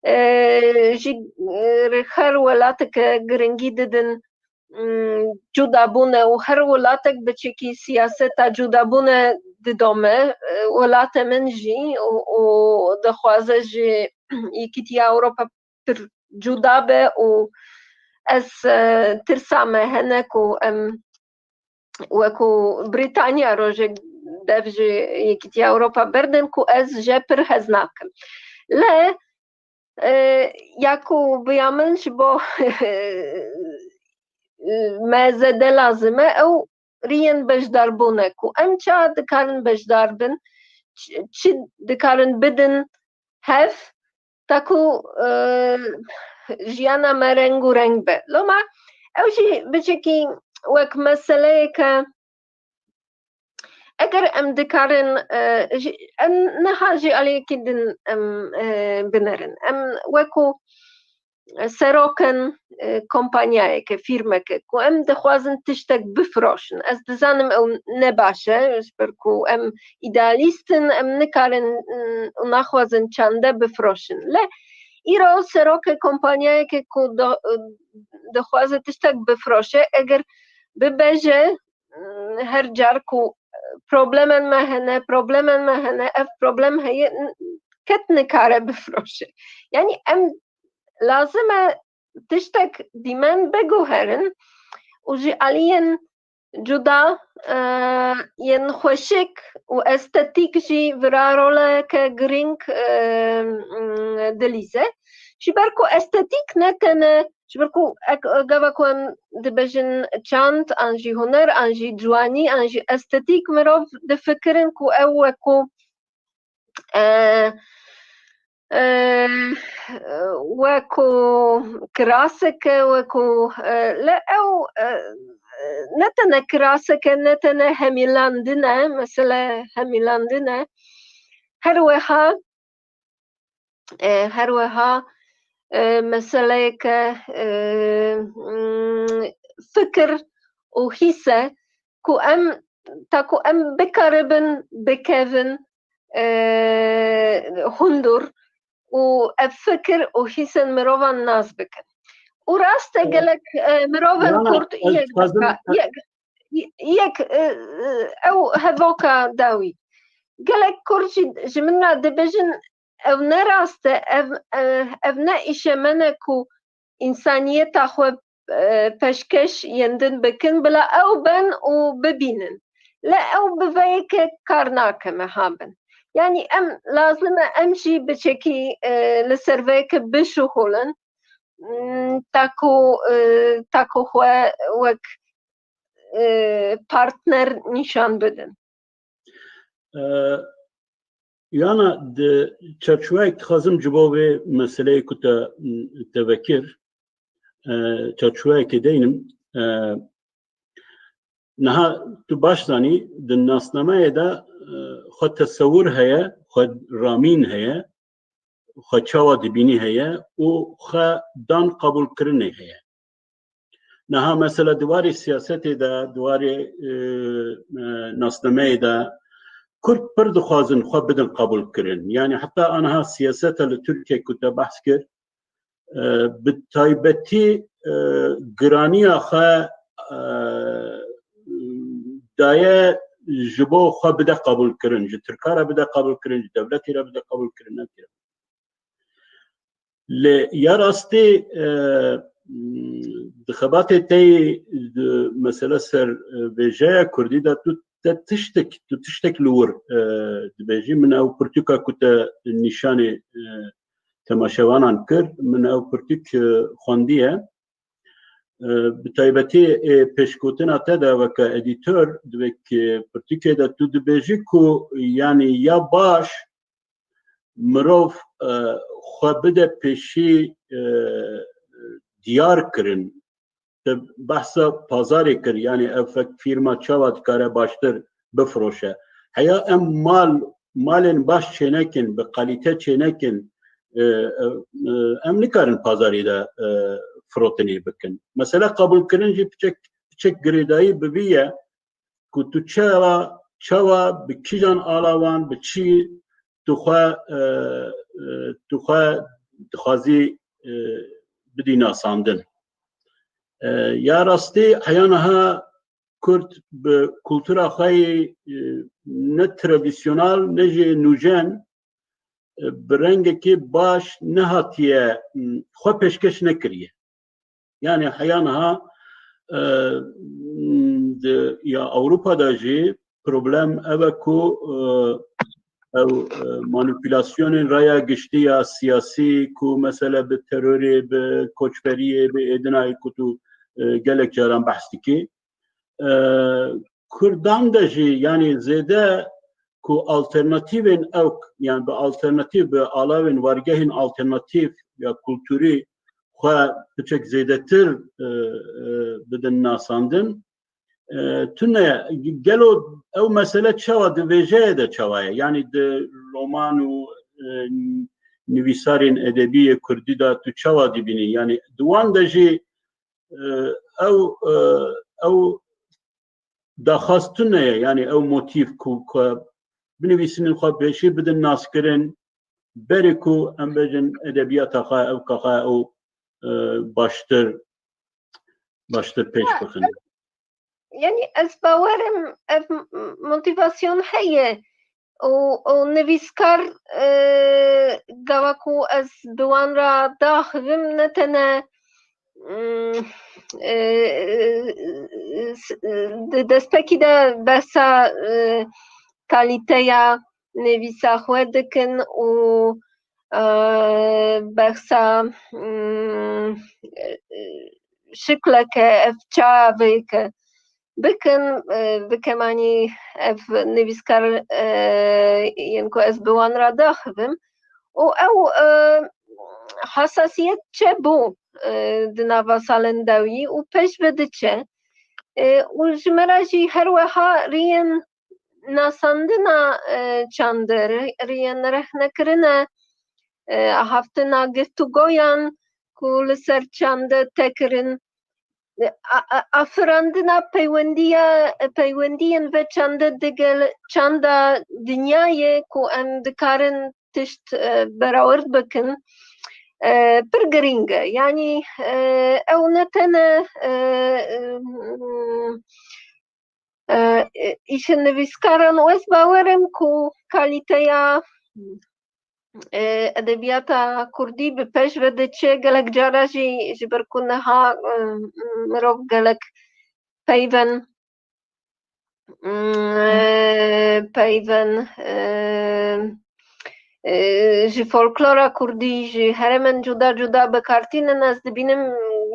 e, ji, e, her welateke giringî didin, mm, cudabûne û her welatek biçekî siyaseta cudabûne didome, e, welatê min jî û, û dixwaze ji Yekîtiya Ewropa pir cuda be û ez, e, tirsa me hene ku em wekî Brîtanya rojek dev ji Yekîtiya Ewropa berdin ku ez jê pir hez nakim. Lê, e, ya ku bi ya min ji bo me zêde lazim e, ew riyên beşdarbûn e ku em ça dikarin beşdar bin, çi, çi dikarin bidin hev, ta ku, e, jiyana me reng û reng be. Loma ew jî biçekî wek meseleyeke, eger em dikarin, e, ji, em niha jî aliyekî din em, e, binerin. Em wekî serokên, e, kompanyayeke, fîrmeke ku em dixwazin tiştek bifroşin. Ez dizanim ew ne baş e, ji ber ku em îdealîst in, em nikarin, mm, û naxwazin çande bifroşin. Lê îro serokê kompanyayeke ku do-, dixwaze tiştek bifroşe, eger bibêje, mm, her car ku, e, problemên me hene, problemên me hene, ev problem heye, n-, ket nikare bifroşe. Yanî em lazim e tiştek dîmen biguherin û ji aliyên cuda, e, yên xweşik û estetîk jî vira roleke girîng, e, m, dilîze. Ji ber ku estetîk ne tene, ji ber ku ek-, gava ku em dibêjin çand, an jî huner, an jî ciwanî, an jî estetîk, mirov difikirin ku ew wekî e, e, wekî kirasek e, wekî, e, lê ew, e, ne tene kirasek e, ne tene hemîlandin e, mesele hemîlandin e. Her wiha, e, her wiha, e, meseleyeke, e, mm, fikir û hîs e ku em, ta ku em bikaribin bikevin, e, hundur û ev fikir û hîsên mirovan nas bikin. Û rast e, gelek, e, mirovên kurd yek, yek, yek, e, e, ew hevoka dawî. Gelek Kurd jî ji min re dibêjin, ew ne rast e, ev, e, ev ne îşe me ne ku însaniyeta xwe, e, pêşkêş yên din bikin, bila ew ben û bibînin. Le ew bi vê yekê kar nake, me ha bin. Yanî em lazim e, em jî biçekî, e, li ser vê yekê bişuxulin, m, ta ku, e, ta ku xwe wek, e, partner nîşan bidin. E, Yana di çarçoveyek dixwazim ji bo vê meseleyê ku te, te vekir, e, çarçoveyekê deynim. E, niha tu baş zanî, di nasnameyê de, e, xwe tesewir heye, xwe ramîn heye, xwe çawa dibînî heye û xwe dan qebûlkirinê heye. Niha mesela di warê siyasetê de, di warê, e, e, nasnameyê de Kurd pir dixwazin xwe bidin qebûlkirin. Yanî heta aniha siyaseta li Tirkiye ku te behs kir, e, bi taybetî, e, giraniya xwe, e, daye ji bo xwe bide qebûlkirin, ji Tirka re bide qebûlkirin, ji dewletê re bide qebûlkirin, nekire. Lê ya rastî, e, di xebatê te yî di mesele ser, e, vêjeya Kurdî de tu te tiştek, tu tiştek li wir, e, dibêjî. Min ew pirtûka ku te nîşanê, e, temaşevanan kir, min ew pirtûk, e, xwendiye. E, bi taybetî, e, pêşgotina te de weke edîtor, di vê pirtûkê de tu dibêjî ku, yanî ya baş mirov, e, xwe bide pêşî, e, diyar kirin. Te behsa pazarê kir, yanî ev fek fîrma çawa dikare baştir bifiroşe. Heya em mal, malên baş çênekin, bi kalîte çênekin, e, e, e, em nikarin pazarê de, e, firotinê bikin. Mesela qebûlkirin jî piçek, piçek girêdayî bi vî ye ku tu çawa, çawa bi kîjan alawan, bi çi tu xwe, e, e, tu xwe dixwazî, e, bidî nasandin. E, ya rastî heya niha Kurd bi kultura xwe yê, e, ne tradisyonal ne jî nûjen, e, bi rengekî baş nehatiye, m, xwe pêşkêş nekiriye. Yanî heya niha, e, m, di ya Ewropa de jî problem ev e ku, e, ew, e, manîpulasyonên raya giştî ya siyasî ku mesele bi terorê, bi koçberiyê, bi êdinayê ku tu, e, gelek caran behs dikî. E, Kurdan de jî, yanî zêde ku alternatîvên ewk, yanî bi alternatîv, bi alawên wargehên alternatîv ya kulturî xwe piçek zêdetir, e, e, bidin nasandin. E, tune, gelo ew mesele çawa di vêjeyê de çawa ye? Yanî di roman û, e, nivîsarên edebî yê kurdî de tu çawa dibînî? Yanî di wan de jî, e, ew, e, ew daxwaz tune ye, yanî ew motîf ku, ku binivîsînin xwe pêşî bidin naskirin, berê ku em bêjin edebiyata xwe, ewka xwe ew, e, baştir, baştir pêş bixin. Yanî ez bawerim ev m-, motivasyon heye û, û nivîskar, e, gava ku ez bi wan re daxivim, ne tene, mm, e, s-, di destpêkî de behsa, e, kalîteya nivîsa xwe dikin û, e, behsa, mm, e, şikleke ev çavê ke bikin, e, bi kemanî ev nivîskar, e, yên ku ez bi wan re daxivim û ew, e, hesasiyet çêbû, e, di nava salên dawî û pêş ve diçe. E, û ji me re jî her weha riyên nasandina, e, çandê, riyên rehnekirine, e, haftina geftugoyan ku li ser çandê tê kirin, e, a-, a-, afirandina peywendiya, peywendiyên ve çandê digel çanda dinyayê ku em dikarin tişt, e, berawerd bikin, e, pir girîng e. Yanî, e, ew ne tene, e, e, E, e, îşin nivîskaran û ez bawer im ku kalîteya, e, edebiyata kurdî bi pêş ve diçe, gelek cara jî ji ber ku niha, e, mirov gelek peyvên, mm, e, peyvên, e, e, ji folklora kurdî, ji herêmên cuda cuda bikartînin, ez dibînim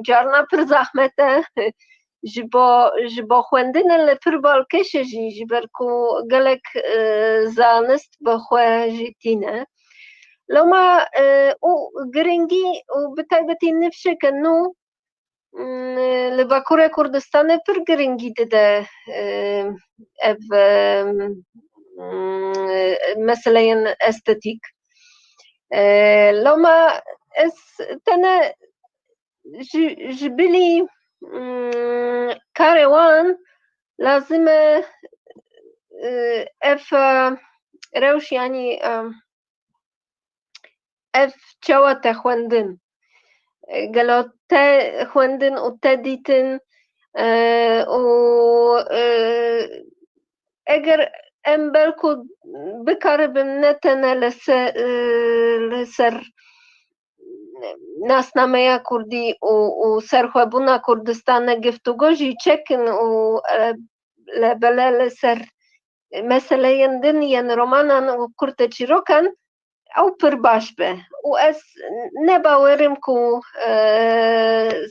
carna pir zehmet e. Ji bo, ji bo xwendinê li pir balkêş e jî, ji ber ku gelek, e, zanist bi xwe jî tîne. Loma, e, û giringî û bi taybetî nifşeke nû, mm, li Bakurê Kurdistanê pir giringî dide, e, ev, e, mm, meseleyên estetîk. E, loma ez tene ji, ji bilî, mm, karê wan lazim e, e, ev, e, rewş, yanî, e, ev çawa te xwendin? E, gelo te xwendin û te dîtin, e, û, e, eger em belku bikaribin ne tene li se-, e, li ser nasnameya kurdî û, û serxwebûna Kurdistanê giftûgo jî çekin û, e, lebele li ser meseleyên din yên romanan û kurteçîrokan, ew pir baş be. Û ez ne bawer im ku, e,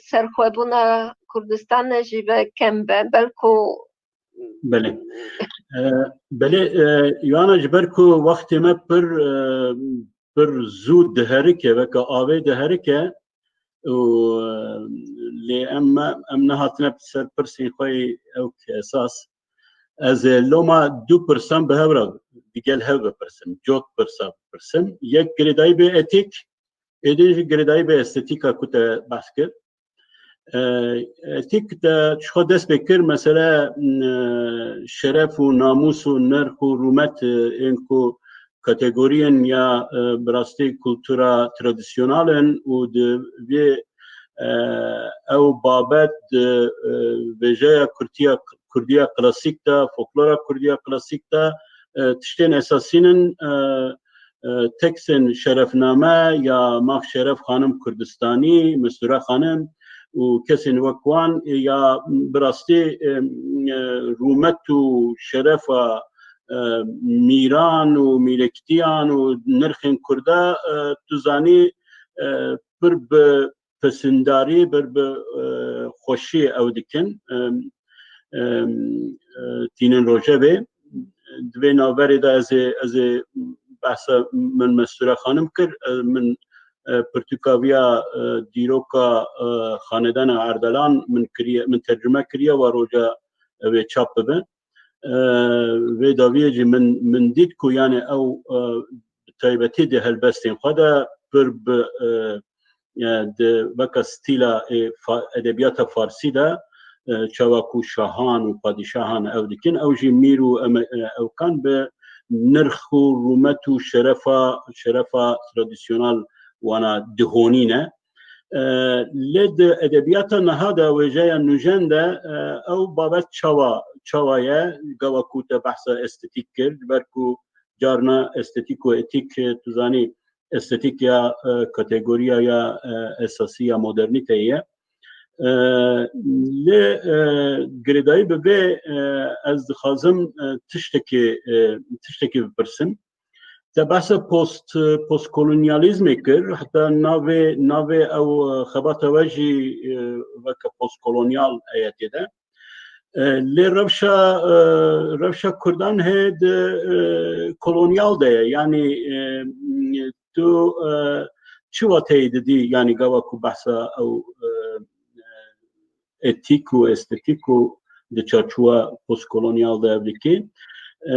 serxwebûna Kurdistanê jî ve kem be, belku Belê. E, belê, e, Yohana, ji ber ku wextê me pir, e, pir zû diherike, weke avê diherike û, e, lê em, em nehatine ser pirsên xwe yê ew ki esas. Ez ê loma du pirsan bi hev re, digel hev bipirsim, cot pirsa bipirsim. Yek girêdayî bê etîk, êdî jî girêdayî bê estetîka ku te behs kir. E, etîk te çixwe dest pê kir, mesele, e, şeref û namûs û nirx û rûmet, e, ên ku kategoriyên ya, e, bi rastî kultura tradisyonal in û di vê, e, ew babet di, e, vêjeya kurtiya, kurdiya klasîk de, folklora kurdiya klasîk de, e, tiştên esasî nin, e, e, tekstên şerefname ya Maf Şeref Xanim Kurdistanî, Mesture Xanim û kesên wek wan, e, ya bi rastî, e, e, rûmet û şerefa, e, mîran û mîrekitiyan û nirxên Kurda, e, tu zanî, e, pir bi pesindarî, pir bi, e, xweşî ew dikin. E, e, e, tînin rojevê. Di vê navberê de ez ê, ez ê behsa min Mesture Xanim kir. E, min, e, pirtûka viya, e, dîroka, e, Xanedana Erdelan min kiriye, min tercüme kiriye, wa roja ew ê çap bibe. E, vê dawiyê jî min, min dît ku, yani, ew, e, bi taybetî di helbestên xwe de pir bi, e, e, di weke stîla, e, fa-, edebiyata farsî de, e, çawa ku şahan û padîşahan ew dikin, ew jî mîr û eme-, e, ewkan bi nirx û rûmet û şerefa, şerefa tradisyonal wana dihonîne. E, lê di edebiyata niha de, wêjeya nûjen de, e, ew babet çawa, çawa ye? Gava ku te behsa estetîk kir, ji ber ku carna estetîk û etîk, e, tu zanî, estetîk ya, e, kategoriya ya, e, esasî ya modernîteyê ye. E, lê, e, girêdayî bi vê, e, ez dixwazim, e, tiştekê, e, tiştekê bipirsim. Te behsa post, postkolonyalîzmê kir, heta navê, navê ew, e, xebata we jî, e, weke postkolonyal heye tê de. E, lê rewşa, e, rewşa Kurdan hê di, e, kolonyal de ye. Yanî, e, tu, e, çi wateyê didî, yanî gava ku behsa ew, e, etîk û estetîk û di çarçowa postkolonyal de ev dikî. E,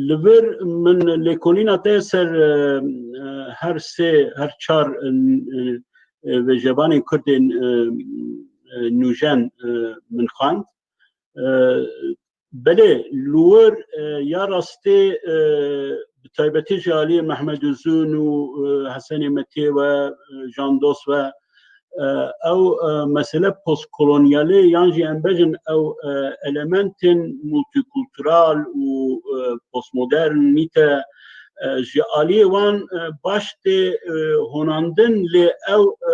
li vir min lêkolîna te ser, e, e, her sê, her çar, e, e, vêjevanên Kurdên, e, e, nûjen, e, min xwend. E, belê, li wir, e, ya rastî, e, bi taybetî ji aliyê Mehmed Uzun û, e, Hesenê Metê ve, e, Jan Dost ve, e, ew, e, mesele postkolonyalê yan jî em bêjin ew, e, elementên multikultural û, e, postmodernîte, e, ji aliyê wan, e, baş tê, e, honandin, lê ew, e,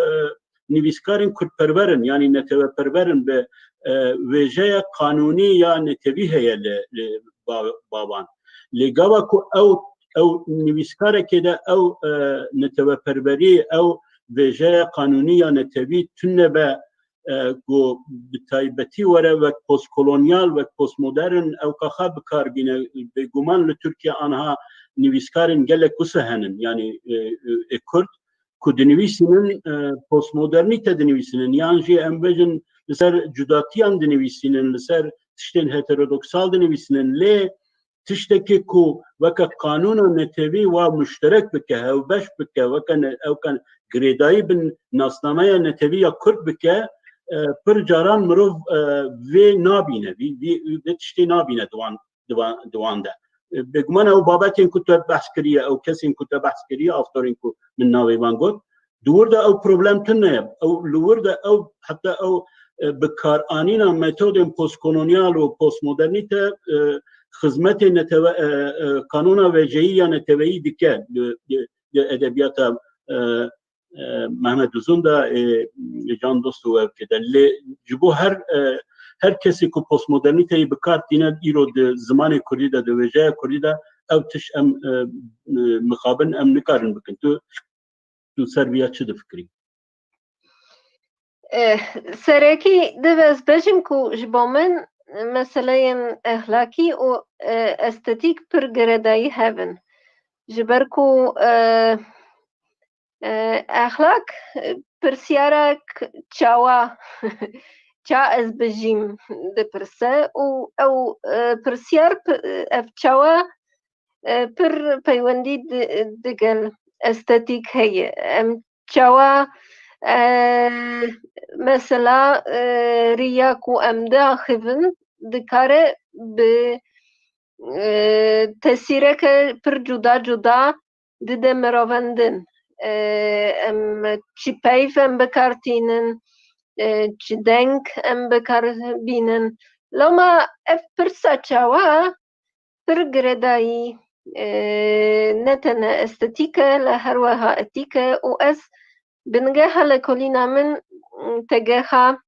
nivîskarên kurdperwer in, yanî neteweperwer in, bi, e, wêjeya qanûnî ya netewî heye li, li ba-, ba wan. Lê gava ku ew, ew nivîskarekê de ew, e, neteweperwerî, ew wêjeya qanûnî ya netewî tune be, e, ku bi taybetî were wek postkolonyal, wek postmodern, ew kaxa bi kar bîne. Bêguman li Tirkiye anha nivîskarên gelek wisa henin, yanî, e, e, ê Kurd ku dinivîsînin, e, postmodernîte dinivîsînin, yan jî em bêjin li ser cudatiyan dinivîsînin, li ser tiştên heterodoksal dinivîsînin, lê tiştekî ku weke qanûna netewî wa muşterek bike, hevbeş bike, weke ne-, ewke girêdayî bin nasnameya netewî ya Kurd bike, e, pir caran mirov, e, vê nabîne, vî, vî, vê tiştê nabîne di wan, di wan, di wan de. E, bêguman ew babetên ku te behs kiriye, ew kesên ku te behs kiriye, avtorên ku min navê wan got, di wir de ew problem tune ye. Ew, li wir de ew, heta ew, e, bikaranîna metodên postkolonyal û postmodernîte, e, xizmetê netewe-, e, e, kanûna wêjeyî ya neteweyî dike li, li, li edebiyata, e, e, Mehmet Uzun de, e, Can Dost û ev kê de. Lê ji bo her, e, her kesê ku postmodernîteyê bi kar tîne îro di zimanê kurdî de, di wêjeya kurdî de, ew tişt em, e, e, mixabin em nikarin bikin. Tu, tu ser viya çi difikirî? Eh, serekî divê ez bêjim ku ji bo min meseleyên exlakî û, eh, estetîk pir girêdayî hev in. Ji ber ku, eh, eh, exlak, eh, pirsyara k-, çawa, ça ez bijîm dipirse û ew, eh, pirsyar pi-, ev çawa, e, pir peywendî di-, digel estetîk heye. Em çawa, e, mesela, e, riya ku em diaxivin dikare bi, e, tesîreke pir cuda cuda dide mirovendin. E, em çi peyv em bi kar tînin, e, çi deng em bi kar bînin. Loma ev pirsa çawa pir girêdayî, e, ne tene estetîk e, lê her wiha etîk e û ez bingeha lêkolîna min, m, têgeha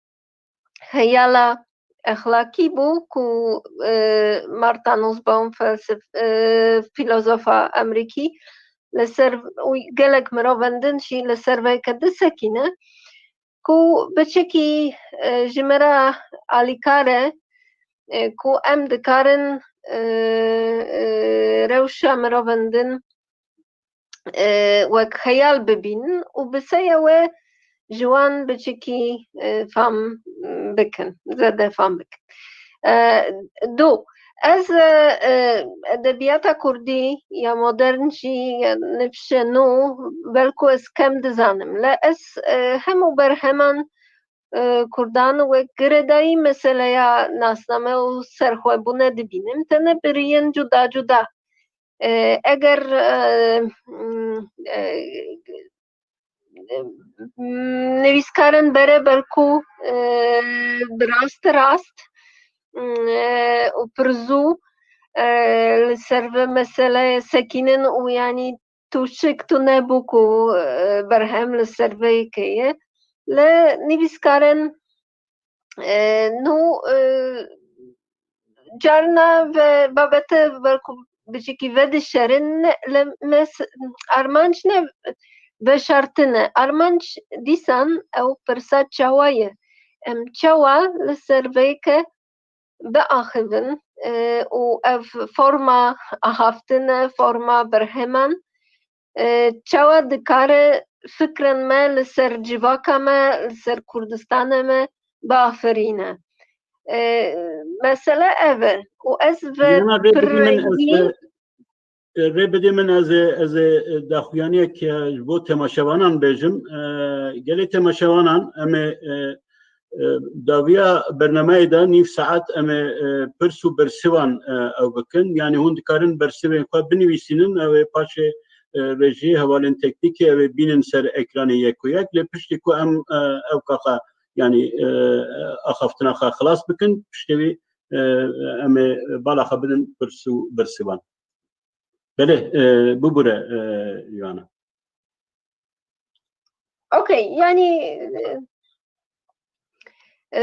heyala exlakî bû ku, e, Martha Nussbaum, felsef-, e, filozofa Amerîkî, li ser û gelek mirovendin jî li ser vê ke disekîne. Ku biçekî, e, ji me re alîkar e, e, ku em dikarin, e, e, rewşa mirovendin, e, wek xeyal bibînin û bi seye wê ji wan biçekî, e, fam bikin, zêde fam bikin. E, du, ez, e, e, edebiyata kurdî ya modern jî ya nifşe nû belku ez kem dizanim. Lê ez, e, hemû berheman, e, kurdan wek girêdayî meseleya nasname û serxwebûne dibînim. Tene bi riyên cuda cuda. E, eger, e, m, e, nivîskarên bereber ku, e, bi rast rast, e, û pir zû, e, li ser vê meseleyê sekînin û yanî tûşik tune bû ku, e, berhem li ser vê yekê ye. Lê nivîskarên, e, nû, e, carna ve babete belku biçikî vedişerin, lê mes-, armanc ne veşartin e. Armanc dîsan ew pirsa çawa ye? Em çawa li ser vê yekê biaxivin, e, û ev forma ahavtine, forma berheman, e, çawa dikare fikrên me li ser civaka me, li ser Kurdistana me biaferîne? E, mesele ev e. Û ez ve Jiyana, rê bidî min, ez, pirrengî e, e, rê bidî min, ez ê, ez ê, e, daxuyaniyek, e, ji bo temaşevanan bêjim. E, gelê temaşevanan, em ê, e, e, dawiya bernameyê de nîv saet em ê, e, pirs û bersivan, e, ew bikin. Yanî hûn dikarin bersivên xwe binivîsînin, ew ê paşê e, rejî, hevalên teknîkê ew ê bînin ser ekranê yek û yek. Lê piştî ku em, e, ew kaxa, yanî, e, axaftina xwe xilas bikin, piştê wî, e, em ê bala xwe bidin pirs û birsîvan. Belê, e, bibûre, e, Yohana. Okey, yanî, e, e,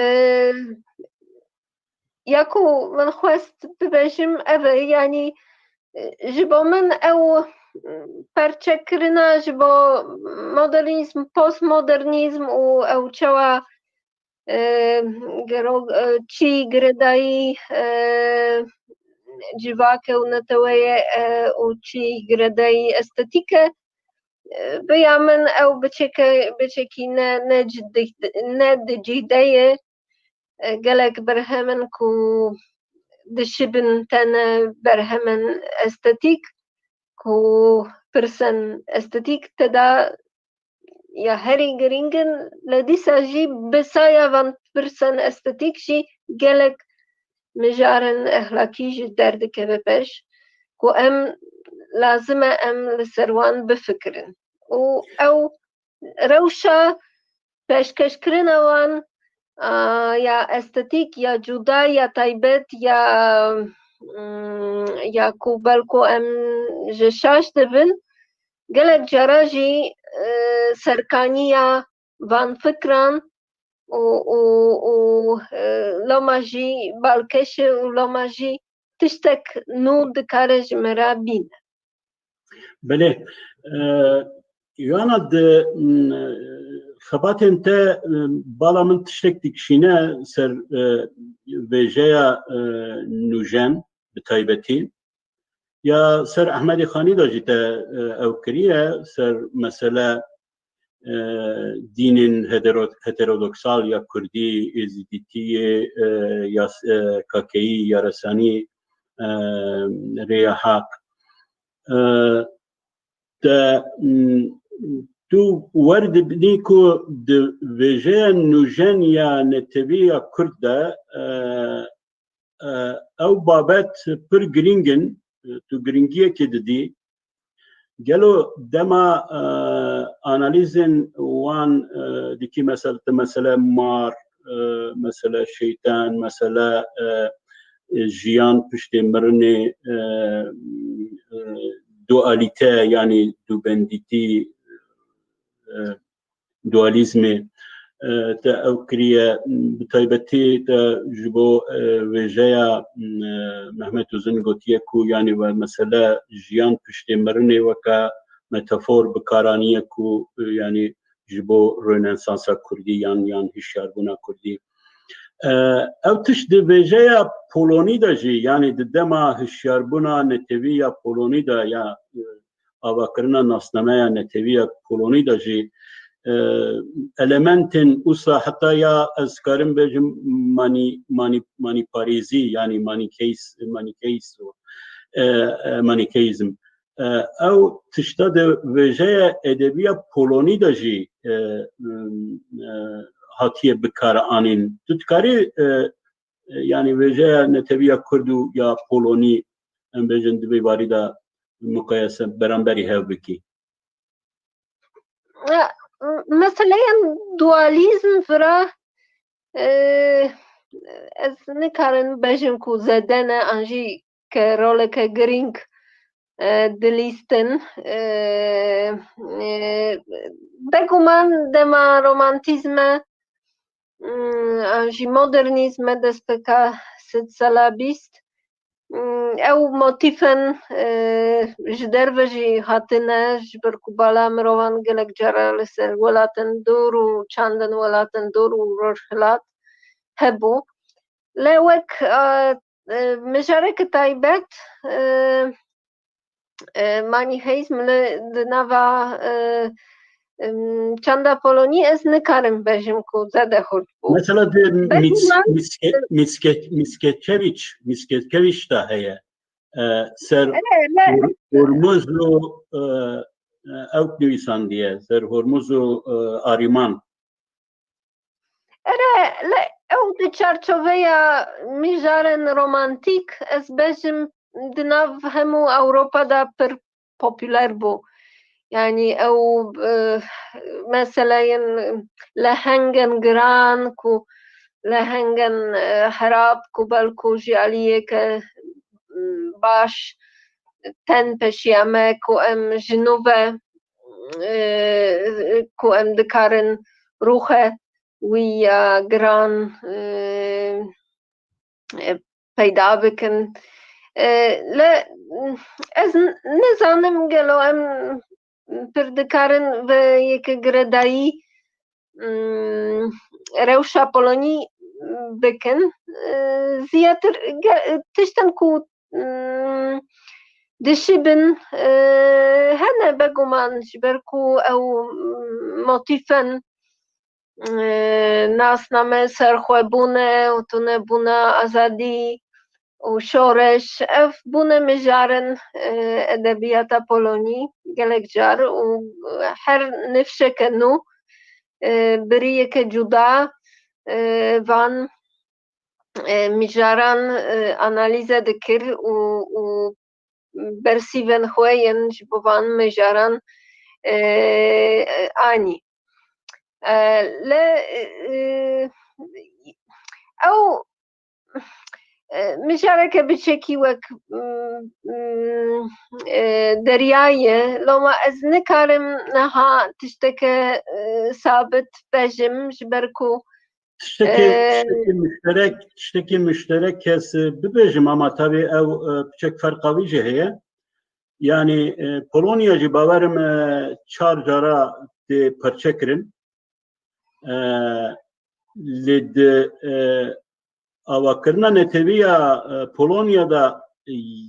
ya ku min xwest bibêjim, ev e, yanî, e, ji bo min ew, e, perçekirina ji bo modernîzm, postmodernîzm û ew çawa, e, gero-, e, çî girêdayî, e, civake û neteweye, e, û çî girêdayî estetîk e. E, bi ya min ew biçeke-, biçekî ne, ne cih-, ne di cîhdeyê, e, gelek berhemin ku dişibin tene berhemin estetîk, ku pirsen estetîk te da ya herî girîng in, lê dîsa jî bi saya van pirsen estetîk jî gelek mijarên exlakî ji derdikeve pêş, ku em lazim e em li ser wan bifikirin. Û ew rewşa pêşkêşkirina wan, a, ya estetîk, ya cuda, ya taybet, ya, mm, ya ku belku em ji şaş dibin, gelek cara jî, e, serkaniya van fikran û, û, û, e, loma jî balkêş e û loma jî tiştek nû dikare ji me re bîne. Belê. E, Yohana, di, m, xebatên te, e, bala min tiştek dikişîne ser, e, vêjeya, e, nûjen bi taybetî. Ya ser Ehmedê Xanî de jî te, e, ew kiriye, ser mesele, e, dînên hetero-, heterodoksal ya kurdî, êzidîtiyê, e, ya s-, e, kakeyî, ya resanî, e, rêya heq. E, te, m, tu wer dibînî ku di vêjeya nûjen ya netewî ya kurd de, e, e, ew babet pir girîng in, e, tu girîngiyekê didî. Gelo dema, e, analîzên wan, e, dikî, mesel-, mesele mar, e, mesele şeytan, mesele, e, e, jiyan piştê mirinê, e, e, dualîte, yanî dubendîtî, e, dualîzmê, e, te ew kiriye, bi taybetî te ji bo, e, vêjeya, e, Mehmet Uzun gotiye ku, yanî, ve mesele jiyan piştê mirinê weke metafor bi kar aniye ku, e, yanî, ji bo Rönesansa Kurdî yan, yan hişyarbûna Kurdî. E, ew tişt di vêjeya Polonî de jî, yanî di dema hişyarbûna netewî ya Polonî de ya, e, avakirina nasnameya netewî ya Polonî de jî, e, elementên usa heta ya ez karim bêjim mani-, mani-, maniparêzî, yanî manîkeyiz-, manîkeyiz-, e, e, manîkeyizm. E, ew tişta di vêjeya edebiya Polonî de jî, e, e, hatiye bikaranîn. Tu dikarî, e, e, yanî vêjeya neteviya Kurd û ya Polonî, em bêjin, di vê barî de muqayese beramberî hev bikî? E, meseleya dualîzm vira, e, ez nikarin bêjim ku zêde ne, an jî ke roleke girîng, e, dilîstin. E, e, beguman dema romantîzme, mm, an jî modernîzme destpêka sedsala bîst, mm, ew motîfen, e, ji derve jî hatine, ji ber ku bala mirovan gelek cara li ser welatên dor û çandin welatên dor û rojhilat hebû. Lê wek, e, e, mijareke taybet, e, e, manîxeîzm li, di nava, e, em, çanda Polonî ez nikarim bêjim ku zêde hurd bû. Mesela di Mits-, Mitske-, Mitske-, Mitsketkeviç, Mitsketkeviç de heye. E, ser Hor-, Hormuz û, e, e, ew nivîsandiye, ser Hormuz û, e, Arîman. Ere, li ew di çarçoveya mijarên romantîk, ez bêjim, di nav hemû Ewropa de pir popûler bû. Yanî ew, e, meseleyên lehengên giran ku lehengên, e, herab ku belku ji aliyeke, m, baş tên peşiya me ku em ji nû ve, e, ku em dikarin rûxe wî ya giran, e, e, peyda bikin. E, le, ez n-, nizanim gelo em pir dikarin vê yeke giredayî, mm, rewşa Polonî bikin. E, zêdetir ge-, tiştên ku, mm, dişibin, e, hene beguman, ji ber ku ew, mm, motîfên, e, nasname serxwebûne û tunebûna azadî û şoreş, ev bûne mijarên, e, edebiyata Polonî gelek car û her nifşeke nû, e, bi riyeke cuda, e, van, e, mijaran, e, analize dikir û, û bersîvên xwe yên ji bo van mijaran, e, anî. E, le, e, ew, e, mijareke biçekî wek, mm, mm, e, derya ye. Loma ez nikarim niha tişteke, e, sabit bejim, ji ber ku, tiştekî, e, tiştekî muşterek, tiştekî muşterek kes, e, bibêjim, ama tabî ew, e, piçek ferqa wî jî heye. Yanî, e, Polonya jî bawerim, e, çar cara tê perçe kirin. E, lê di, e, avakirina netewî ya, e, Polonya de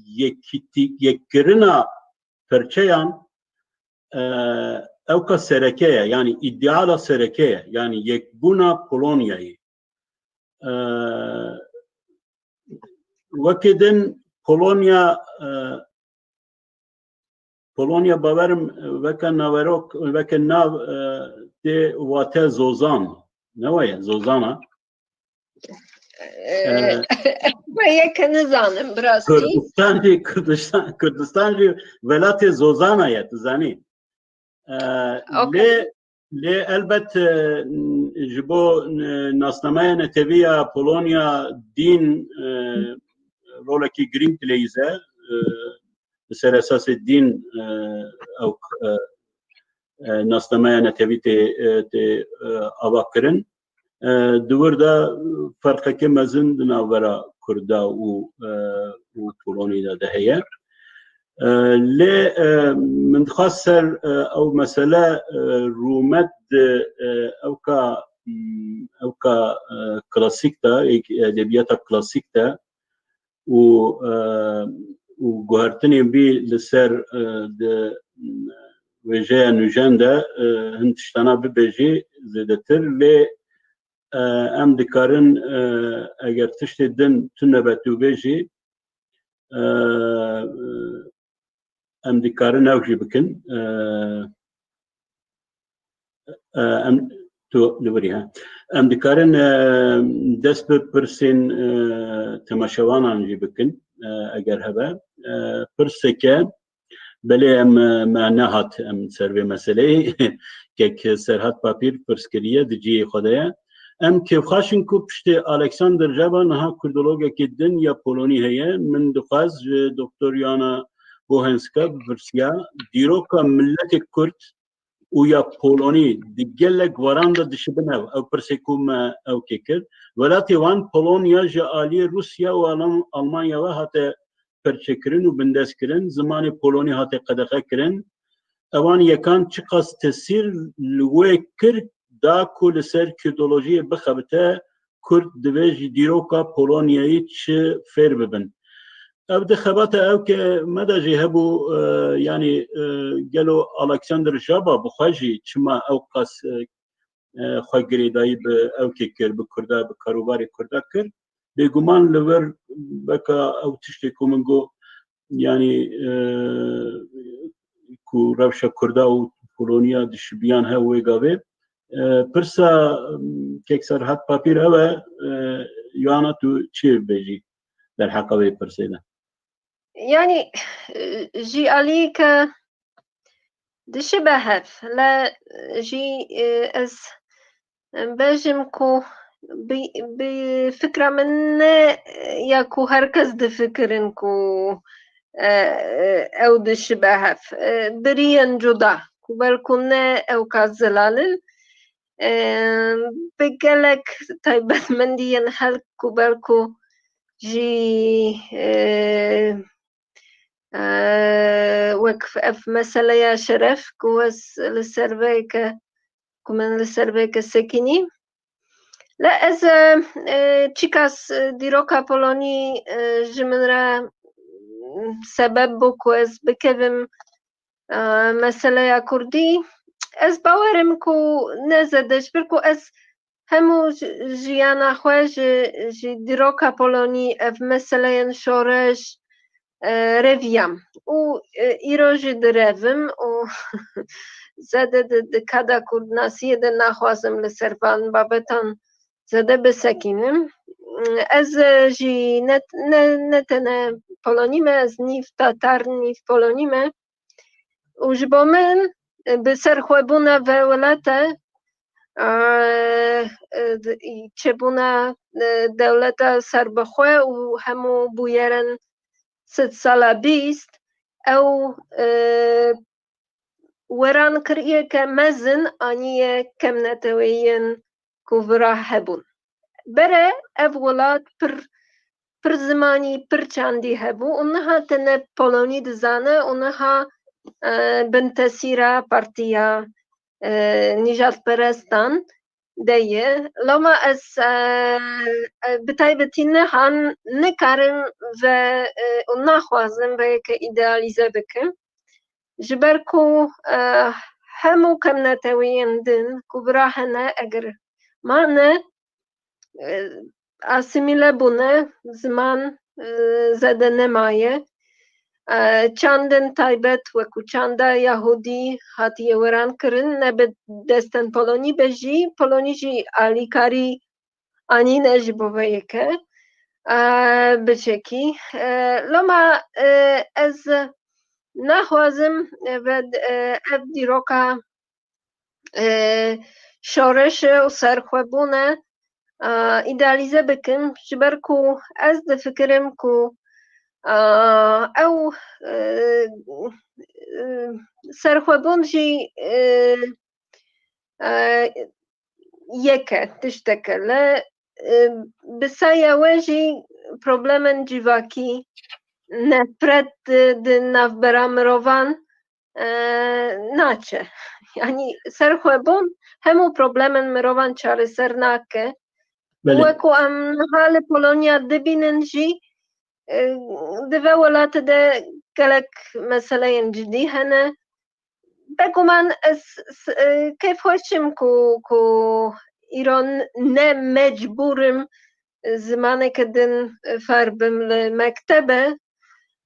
yekîtî-, yekkirina perçeyan, e, ewka sereke ye, yanî îdeala sereke ye, yanî yekbûna Polonyayê. E, wekî din Polonya, e, Polonya bawerim, e, weke naverok, weke nav, e, tê wate zozan. Ne waye, zozana? E, e, me yeke nizanim, bi rastî. Kurdistan jî, Kurdistan, Kurdistan jî welatê zozana ye, tu zanî. E, okey. Lê, lê elbet, e, ji bo, e, nasnameya netewî ya Polonya dîn, e, rolekî girîng dileyîze, e, li ser esasê dîn, e, ew, e, e, nasnameya netewî tê, e, tê, e, ava kirin. E, di wir de ferqeke mezin di navbera Kurda û, e, û Polonî de, de heye. E, lê, e, min dixwest ser, e, ew mesele, e, rûmet di, e, ewka, m, ewka, e, klasîk de, ê-, edebiyata klasîk de, û, e, û guhertinên wî li ser, e, di wêjeya nûjen de, e, hin tiştana bibêjî zêdetir, lê, e, em dikarin, e, eger tiştê din tune be tu bêjî, e, em dikarin ew jî bikin. E, e, em, tu li wirî, he. Em dikarin, e, dest bi pirsên, e, temaşevanan jî bikin, e, eger hebe. E, pirseke, belê em, e, me nehat em ser vê meseleyê. Kek Serhat Papîr pirs kiriye, di cihê xwe de ye. Em kêfxweş in ku piştî Alexander Jaba niha kurdologekî din ya polonî heye. Min dixwest ji Doktor Yana Bohenska bipirsiya, dîroka miletê kurd û ya polonî di gelek weran de dişibin ev, ew pirsê ku me ew kê kir. Welatê wan Polonya ji aliyê Rûsya û Alm-, Almanya ve hate perçekirin û bindestkirin, zimanê polonî hate qedexe kirin. Ewan yekan çiqas tesîr li wê kir da ku li ser kurdolojiyê bixebite, Kurd divê ji dîroka Polonyayê çi fêr bibin. Ev di xebata ew ke me de jî hebû, e, yanî, e, gelo Alexander Jaba bi xwe jî çima ew qas, e, e, xwe girêdayî bi ew kê kir, bi Kurda, bi karûbarê Kurda kir. Bêguman li vir weke ew tiştê ku min got, yanî, e, ku rewşa Kurda û Poloniya dişibiyan hev wê gavê. E, pirsa, m, kek Serhat Papîr ew e, e, Yohana tu çi bêjî derheqa vê pirsê de? Yanî, e, ji aliyê ke Dişibe hev, le jî, e, ez bêjim ku bi, bi fikra min ne ya ku her kes difikirin ku, e, e, ew dişibe hev. E, biriyên cuda, ku belku ne ewka zelal in, e, bi gelek taybetmendiyên hel ku belku jî, e, e, wek ev meseleya şeref ku ez li ser vê yeke, ku min li ser vê yeke sekinî. Le ez, e, e, çikas, e, dîroka Polonî, e, ji min re, m, sebeb bû ku ez bikevim, e, meseleya Kurdî. Ez bawerim ku ne zede, ji ber ku ez hemû ji, jiyana xwe ji, ji dîroka Polonî ev meseleyên şoreş, e, reviyam. Û, e, îro jî direvim û zede di, di kada kurdnasiyê de naxwazim li ser van babetan zede bisekînim. Ez, e, jî ne, ne, ne tene Polonî me, ez nîv Tatar, nîv Polonî me. Û ji bo min, e, bi serxwebûna vê welate, e, e, çêbûna, e, dewleta serbixwe û hemû bûyerên sedsala bîst, ew, e, werankiriyeke mezin aniye kemneteweyên ku vira hebûn. Bere ev welat pir, pir zimanî, pir çandî hebû û niha tene Polonî dizane û niha, e, bin tesîra partiya, e, nîjadperestan de ye. Loma ez, e, e, bi taybetî nihan nikarim ve, e, û naxwazim vê yeke îdealîze bikim. Ji ber ku, e, hemû kemneteweyên din ku vira hene, eger mane, e, asîmîle bûne, ziman, e, zede nemaye. E, çandên taybet wekû çanda Yahûdî hatiye werankirin, ne bi destên Polonî be jî, Polonî jî alîkarî anîne ji bo vê yeke, e, biçekî. E, loma, e, ez naxwazim, e, ve, e, ev dîroka, e, şoreşe û serxwebûne, e, îdealîze bikim, ji ber ku ez difikirim ku, e, ew, e, e, serxwebûn jî, e, e, yek e, tiştek e. Le, e, bi saya we jî problemên civakî, nefret di, di navbera mirovan, e, naçe. Yanî serxwebûn hemû problemên mirovan çareser nake. Belê. Wekû em niha li Polonya dibînin jî, e, di vê welatê de gelek meseleyên cidî hene. Beguman ez s-, e, kêfxweş im ku, ku îro n-, ne mecbûr im zimaneke din fêr bim li mektebe.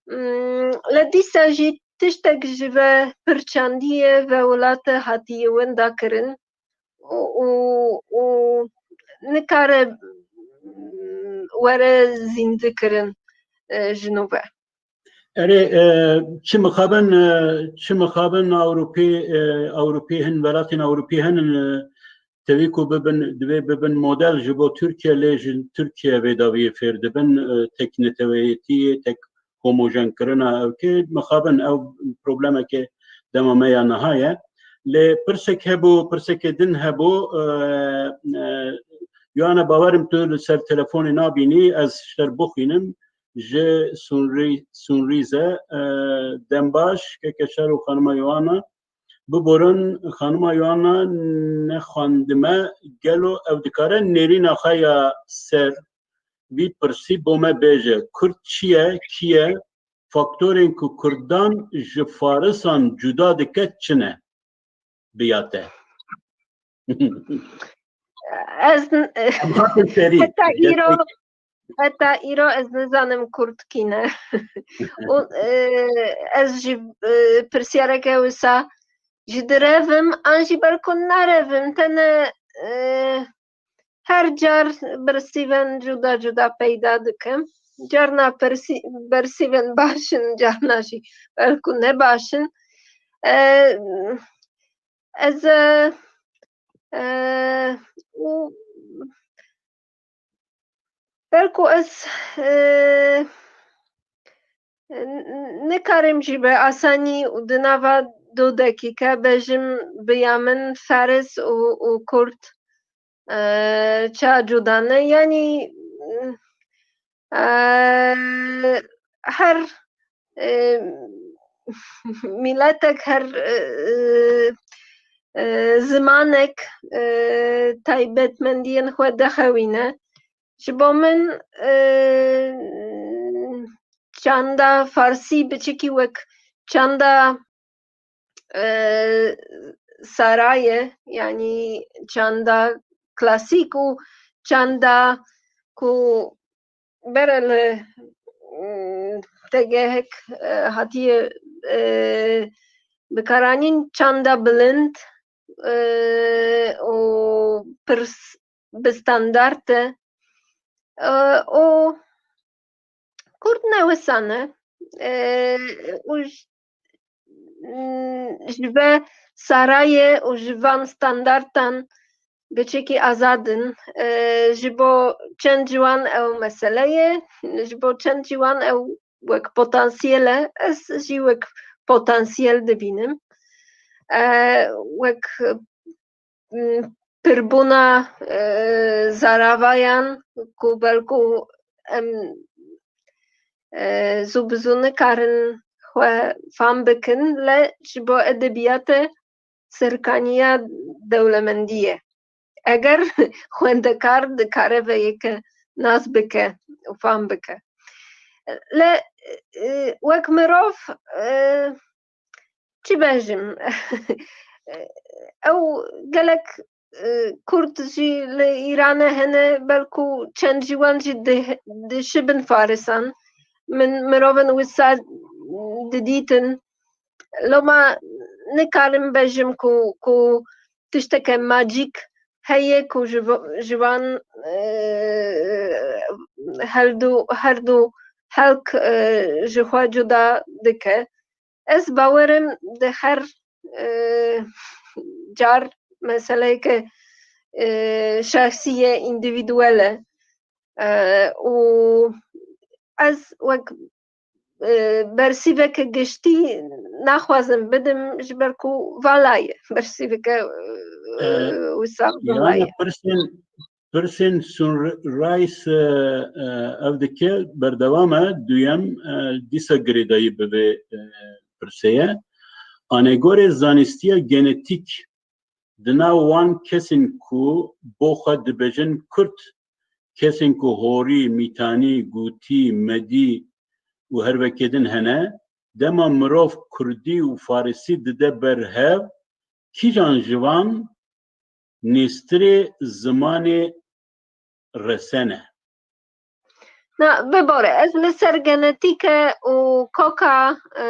Mm, le dîsa jî tiştek ji ve pirçandiyê ve welate hatiye winda kirin û, û, û nikare, mm, were zîndikirin, e, ji nû ve. Erê, e, çi mixabin, e, çi mixabin Ewropî, e, Ewropî hin, welatên Ewropî hin, e, tevî ku bibin, divê bibin model ji bo Tirkiye, lê ji Tirkiye vê dawiyê fêr dibin, e, tek neteweyetiyê, tek homojenkirina ewkê, mixabin ew problemeke dema me ya niha ye. Lê pirsek hebû, pirsekê din hebû, e, e, Yohana, bawerim tu li ser telefonê nabînî, ez ji te re bixwînim. Ji Sunrî-, Sunrîze, e, dem baş, keke Şer û xanima Yohana. Biborin, xanima Yohana nexwendime, gelo ew dikare nêrîna xwe ya ser vî pirsî bo me bêje, Kurd çi ye, kî ye, faktorên ku Kurdan ji Farisan cuda dike çi ne? Bi ya te. Ez n-, Em hatin serî. Heta îro, Gerçek- heta îro ez nizanim Kurd kî ne. Û, e, ez jî, e, pirsiyareke wisa jî direvim, an jî belku nerevim, tene, e, her car bersîvên cuda cuda peyda dikim. Carna persî-, bersîvên baş in, carna jî belku ne baş in. E, ez, e, e, û belku ez, e, n-, nikarim jî bi asanî û di nava du deqîqe bêjim bi ya min faris û, û kurd, e, ça cuda ne. Yanî, e, her, e, miletek, her, e, e, zimanek, e, taybetmendiyên xwe dixewîne. Ji bo min, e, çanda farsî biçikî wek çanda, e, saraye, yanî çanda klasîk û çanda ku bere li, mm, tegehek, e, hatiye, e, bikaranîn, çanda bilind, e, û pir s-, bi standart e. E, û kurd ne wisa ne. E, û j-, mm, ji ve sarayê û ji van standartan biçekî azad in. E, ji bo çend ji wan ew mesele ye, ji bo çend ji wan ew wek potansiyel e, ez jî wek potansiyel dibînim. E, wek, m, pirbûna, e, zaravayan ku belku em, e, zû bi zû nikarin xwe fam bikin, le ji bo edebiyatê serkaniya dewlemendî ye. Eger xwendekar dikare vê yeke nas bike û fam bike. Le, e, wek mirov, e, çi bêjim? Ew gelek, e, kurd jî li Îranê hene, belku çend ji wan jî di-, dişibin farisan. Min mirovên wisa didîtin. Loma nikarim bêjim ku, ku tişteke macîk heye ku ji vo-, ji van, e, her du, her du xelk, e, ji xwe cuda dike. Ez bawerim di her, e, car meseleyeke, e, şexsî ye, îndîvîduel e. E, û ez wek, e, bersîveke giştî naxwazim bidim, ji ber ku vala ye. Bersîveke, e, Ee, wisa vala yani ye. Pirsên, pirsên Sunrise, e, e, ev dike, berdewam e, duyem, e, dîsa girêdayî bi vê, e, pirsê ye. Anegorê zanistiya genetîk, di nav wan kesên ku bo xwe dibêjin Kurd, kesên ku Horî, Mîtanî, Gûtî, Medî û her wekê din hene, dema mirov Kurdî û Farisî dide ber hev, kîjan ji van nêztirê zimanê resen e? Na, bibore, ez li ser genetîke û koka, e,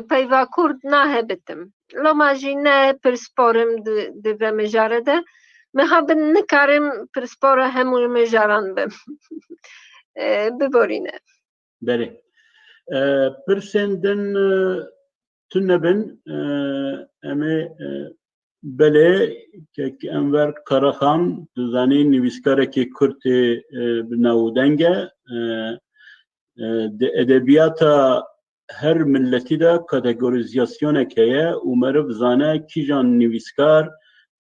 peyva kurd nahebitim. Loma jî ne pirspor im di, di vê mijare de. Meha bin nikarim pirspora hemû mijaran bim. E, biborîne. Belê. E, pirsên din, e, tune bin, e, em ê, e, belê, kek Enver Karaxan, tu zanî nivîskarekî Kurd ê, e, bi navûdeng e. E, e, di edebiyata her milletî de kategorîzasyonek heye û meriv zane kîjan nivîskar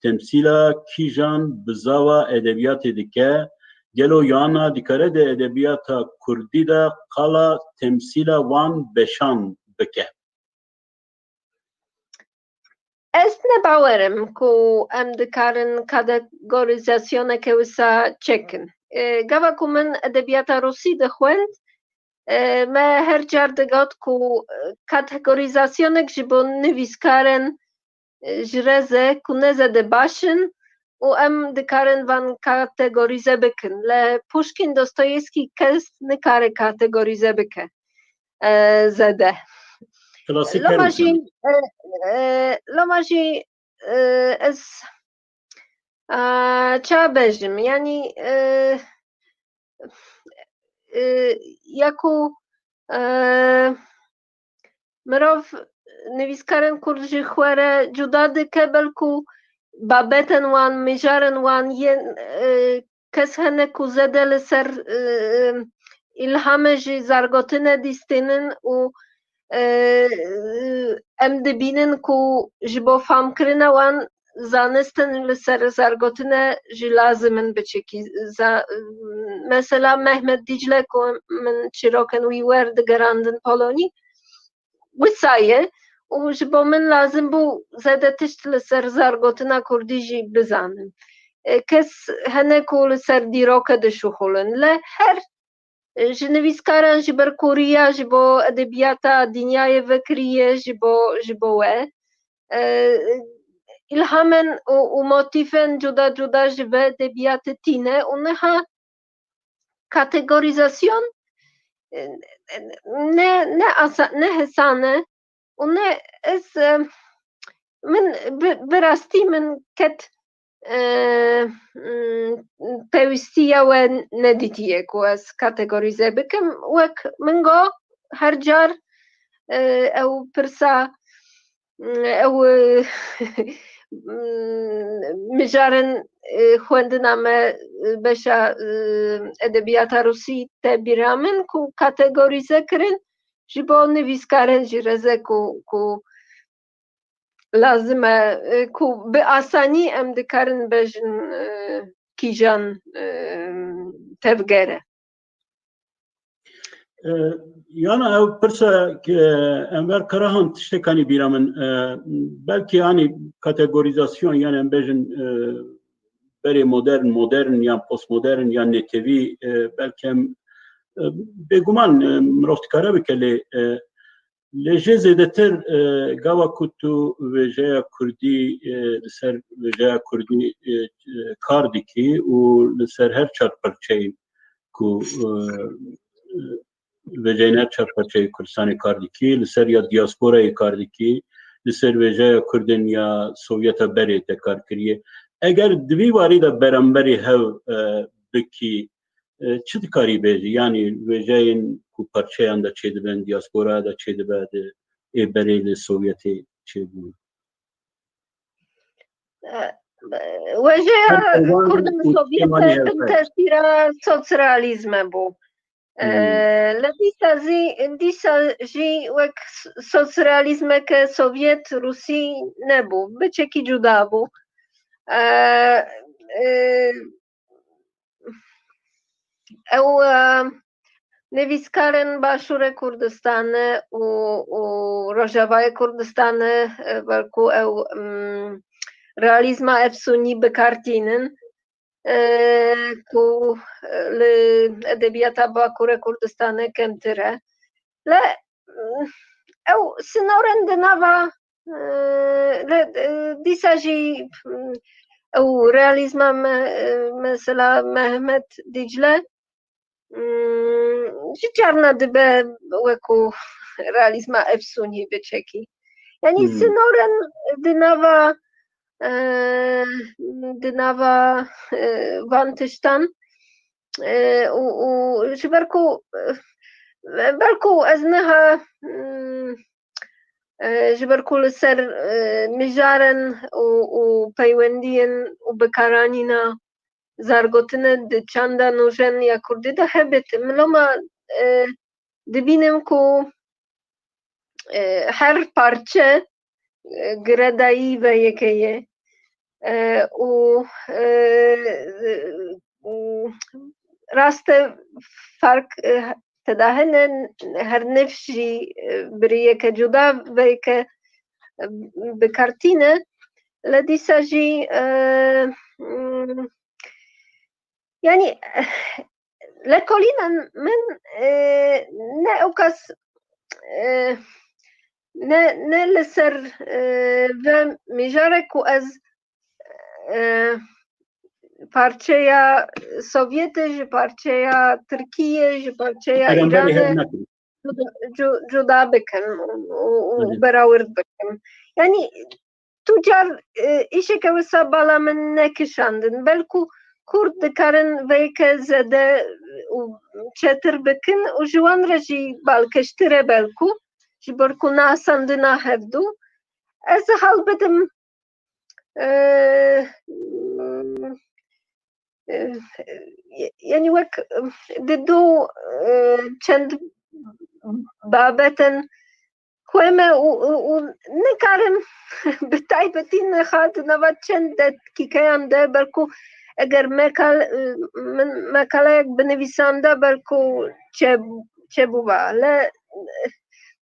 temsîla kîjan bizava edebiyatê dike. Gelo yana dikare di edebiyata kurdî de qala temsîla van beşan bike? Ez ne bawer im ku em dikarin kategorîzasyoneke wisa çekin. E, gava ku min edebiyata rûsî dixwend, e, me her car digot ku, e, kategorîzasyonek ji bo nivîskarên, e, ji rez e ku ne zede baş in û em dikarin van kategorîze bikin. Lê Puşkîn, Dostoyevskî kes nikare kategorîze bike, e, zede. Klasîker Loma jî, e, e, loma jî, e, ez, e, ça bêjim, yanî, e, e, ya ku, e, mirov nivîskarên kurd ji xwe re cuda dike, belku babetên wan, mijarên wan yên, e, kes hene ku zêde li ser, e, îlhamê ji zargotine dîstînin û, e, em dibînin ku ji bo famkirina wan zanistin li ser zargotine jî lazim in biçekî. Za-, mesela Mehmet Dicle ku min çîrokên wî werdigerandin Polonî, wisa ye û ji bo min lazim bû zêde tişt li ser zargotina kurdî jî bizanin. E, kes hene ku li ser dîroke dişuxulin. Li her, e, ji nivîskaran ji ber kûriya ji bo edebiyata dinyayê vekiriye ji bo, ji bo we. E, îlhamên û, û motîfên cuda cuda ji ve edebiyatê tîne û niha kategorîzasyon, e, ne, ne asa-, ne hesan e û ne ez, e, min bi, bi rastî min ket, e, m, pêwîstiya we nedîtiye ku ez kategorîze bikim. Wek min got, her car, e, ew pirsa, ew, e, mijarên, e, xwendina me, e, beşa, e, edebiyata rûsî te bîra min ku kategorîze kirin, ji bo nivîskarên jî reze ku, ku lazim e, e, ku bi asanî em dikarin bêjin, e, kîjan, e, tevger e. E, Yana ew pirsa ke Enver Karahan tiştekanî bîra min, e, belkî, yanî, kategorîzasyon, yanî em bêjin, e, berê modern, modern yan postmodern yan netewî, e, belkî em, e, bêguman, e, mirov dikare bike, lê, e, lê jê zêdetir, e, gava ku tu wêjeya kurdî, e, li ser wêjeya kurdî, e, e, kar dikî û li ser her çar perçeyên ku, e, e, vêjeyên her çar perçeyê Kurdistanê kar dikî, li ser ya diasporayê kar dikî, li ser vêjeya Kurdên ya Sovyeta berê te kar kiriye. Eger di vî warî de beramberî hev, e, bikî, e, çi dikarî bêjî? Yanî vêjeyên ku perçeyan de çêdibin, diaspora de çêdibe, di ê berê li Sovyetê çêbûn. E, Wêjeya Kurdan Sovyet bin tesîra sosyalîzme bû. E, Hmm. Lê dîsa zî, dîsa jî wek s-, sosyalîzmeke Sovyet Rûsî nebû. Biçekî cuda bû. E, e, ew, e, nivîskarên Başûrê Kurdistanê û, û Rojavayê Kurdistanê, e, wek ku ew, mm, realîzma efsûnî bi kar tînin, e, ku, e, li edebiyata Bakurê Kurdistanê kemtir e. Lê, mm, ew sinorên di nava, e, lê, e, dîsa jî, mm, ew realîzma me, e, mesela Mehmet Dicle, mm, ji carna dibe wekû realîzma efsûnî biçekî. Yanî Hmm. sinorên di nava, e, di nava, e, van tiştan, e, û, û ji ber ku, e, belku ez niha, mm, e, ji ber ku li ser, e, mijarên û, û peywendiyên û bikaranîna zargotine di çanda nûjen ya kurdî de hebit. Min loma, e, dibînim ku, e, her parçe, e, giredayî ve yeke ye. E, û, e, û rast e fark, e, tê de hene, her nifş jî, e, bi rêyeke cuda ve yeke, e, bi kar tîne. Lê dîsa jî, e, mm, Yanî, lêkolîna min, e, ne ewqas, e, ne, ne li ser, e, ve mijarek ku ez, e, parçeya Sovyetê, ji parçeya Tirkiyê, ji parçeya Îranê cu-, cu-, cuda bikim û, û, û berawird bikim. Yanî, tu car, e, îşeke wisa bala min nekişandin. Belku Kurd dikarin veyke zêde û çetir bikin û ji wan re jî balkêştir e belku. ji ber ku nasandina hevdu. Ez hal bidim, e, e, yani wek, e, di du, e, çend babetin ku em û, û, û nikarin bi taybetî niha di nava çend deqîqeyan de belku eger mekal-, min mekaleyek binivîsanda belku çe-, çêbûba. Le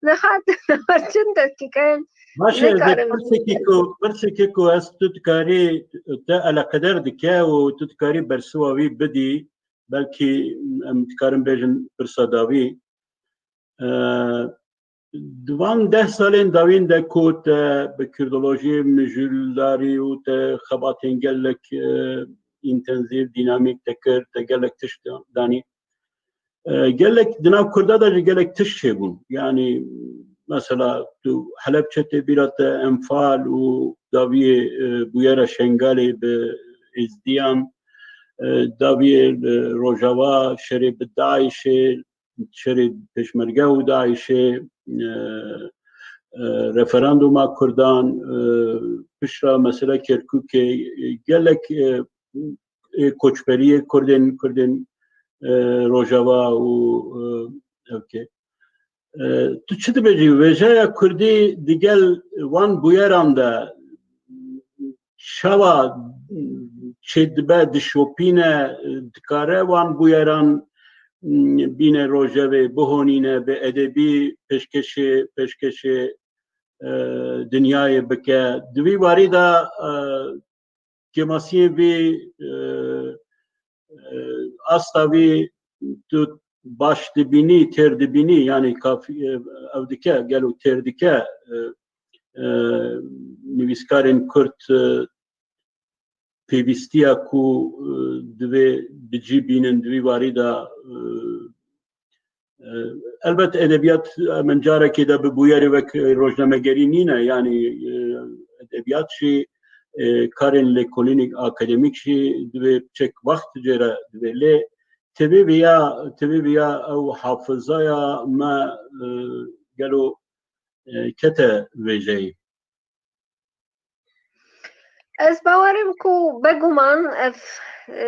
niha di nava çend deqîqeyan Baş e, ez ê nikarim. Pirsekî ku, pirsekî ku ez tu dikarî, te eleqeder dike û tu dikarî bersiva wî bidî, belkî em dikarin bêjin pirsa dawî. E, di van deh salên dawîn de ku te bi kurdolojiyê mijûldarî û te xebatên gelek, e, întenzîf, dînamîk te kir, te gelek tişt danî. E, gelek di nav Kurda de jî gelek tişt çêbûn. Yanî mesela tu Helebçe tê bîra te, Enfal û dawiyê, e, bûyera Şengalê bi Êzdiyan, e, dawiyê, e, Rojava, şerê bi DAIŞê, şerê Pêşmerge û DAIŞê, e, e, referanduma Kurdan, e, pişra mesela Kerkûkê, e, gelek, e, ê koçberiyê Kurdên, Kurdên, e, Rojava û, e, ewkê. E, tu çi dibêjî? Wêjeya Kurdî digel wan bûyeran de çawa çêdibe, dişopîne, dikare wan bûyeran, m, bîne rojevê, bihonîne, bi edebî pêşkêşê, pêşkêşê, e, dinyayê bike. Di vî warî de, e, kêmasiyên vî, e, e, asta vî tu baş dibînî, têr dibînî, yanî kafî, e, ew dike, gelo têr dike, e, e, nivîskarên Kurd, e, pêvîstiya ku, e, divê bi cî bînin di vî warî de, e, E, elbet edebiyat, e, min carekê de bi bûyerê wek, e, rojnamegerî nîne, yanî, e, edebiyat jî, e, karên lêkolînîk, akademîk jî divê çek wext jê re divê. Lê tevî viya, tevî viya ew hafizaya me, e, gelo, e, kete vêjeyî? Ez bawerim ku beguman ev, e,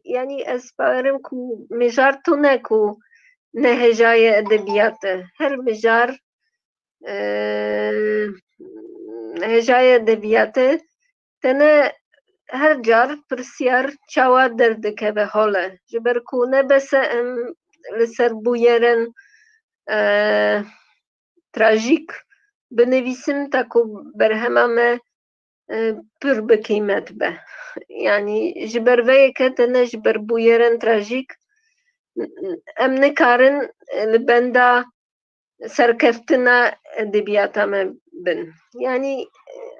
yanî ez bawerim ku mijar tune ku ne hejayê edebiyat e. Her mijar, e, hejayê edebiyat e. Tene her car pirsiyar çawa derdikeve hol e. Ji ber ku ne bes e em li ser bûyerên, e, trajîk binivîsim ta ku berhema me, e, pir bi qîmet be. Yanî ji ber vê yekê tene ji ber bûyerên trajîk em nikarin, e, li benda serkeftina edebiyata me bin. Yanî,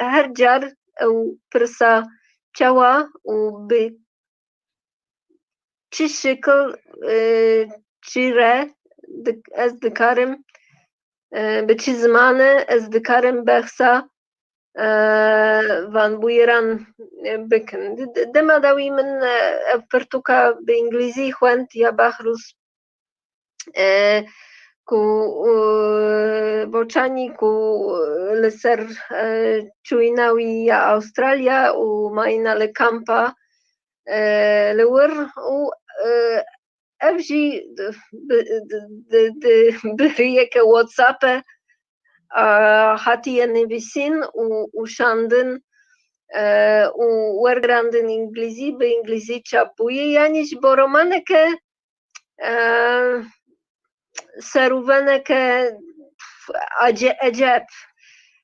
e, her car ew pirsa çawa û bi çi şekil, e, çi re dik-, ez dikarim, e, bi çi zimanê ez dikarim behsa, e, van bûyeran, e, bikim. Di-, di-, dema dawî min, e, ev pirtûka bi îngilîzî xwend ya Bahrûs, e, ku, e, Boçanî ku li ser, e, çûyîna wî ya Awustralya û mayîna li kampa, e, li wir û, e, ev jî di, bi, di, di, di, bi rêyeke WhatsApp e, e, hatiye nivîsîn û, û şandin, e, û wergerandin îngilîzî, bi îngilîzî çap bûye. Yanî ji bo romaneke, e, serûveneke ace-, eceb,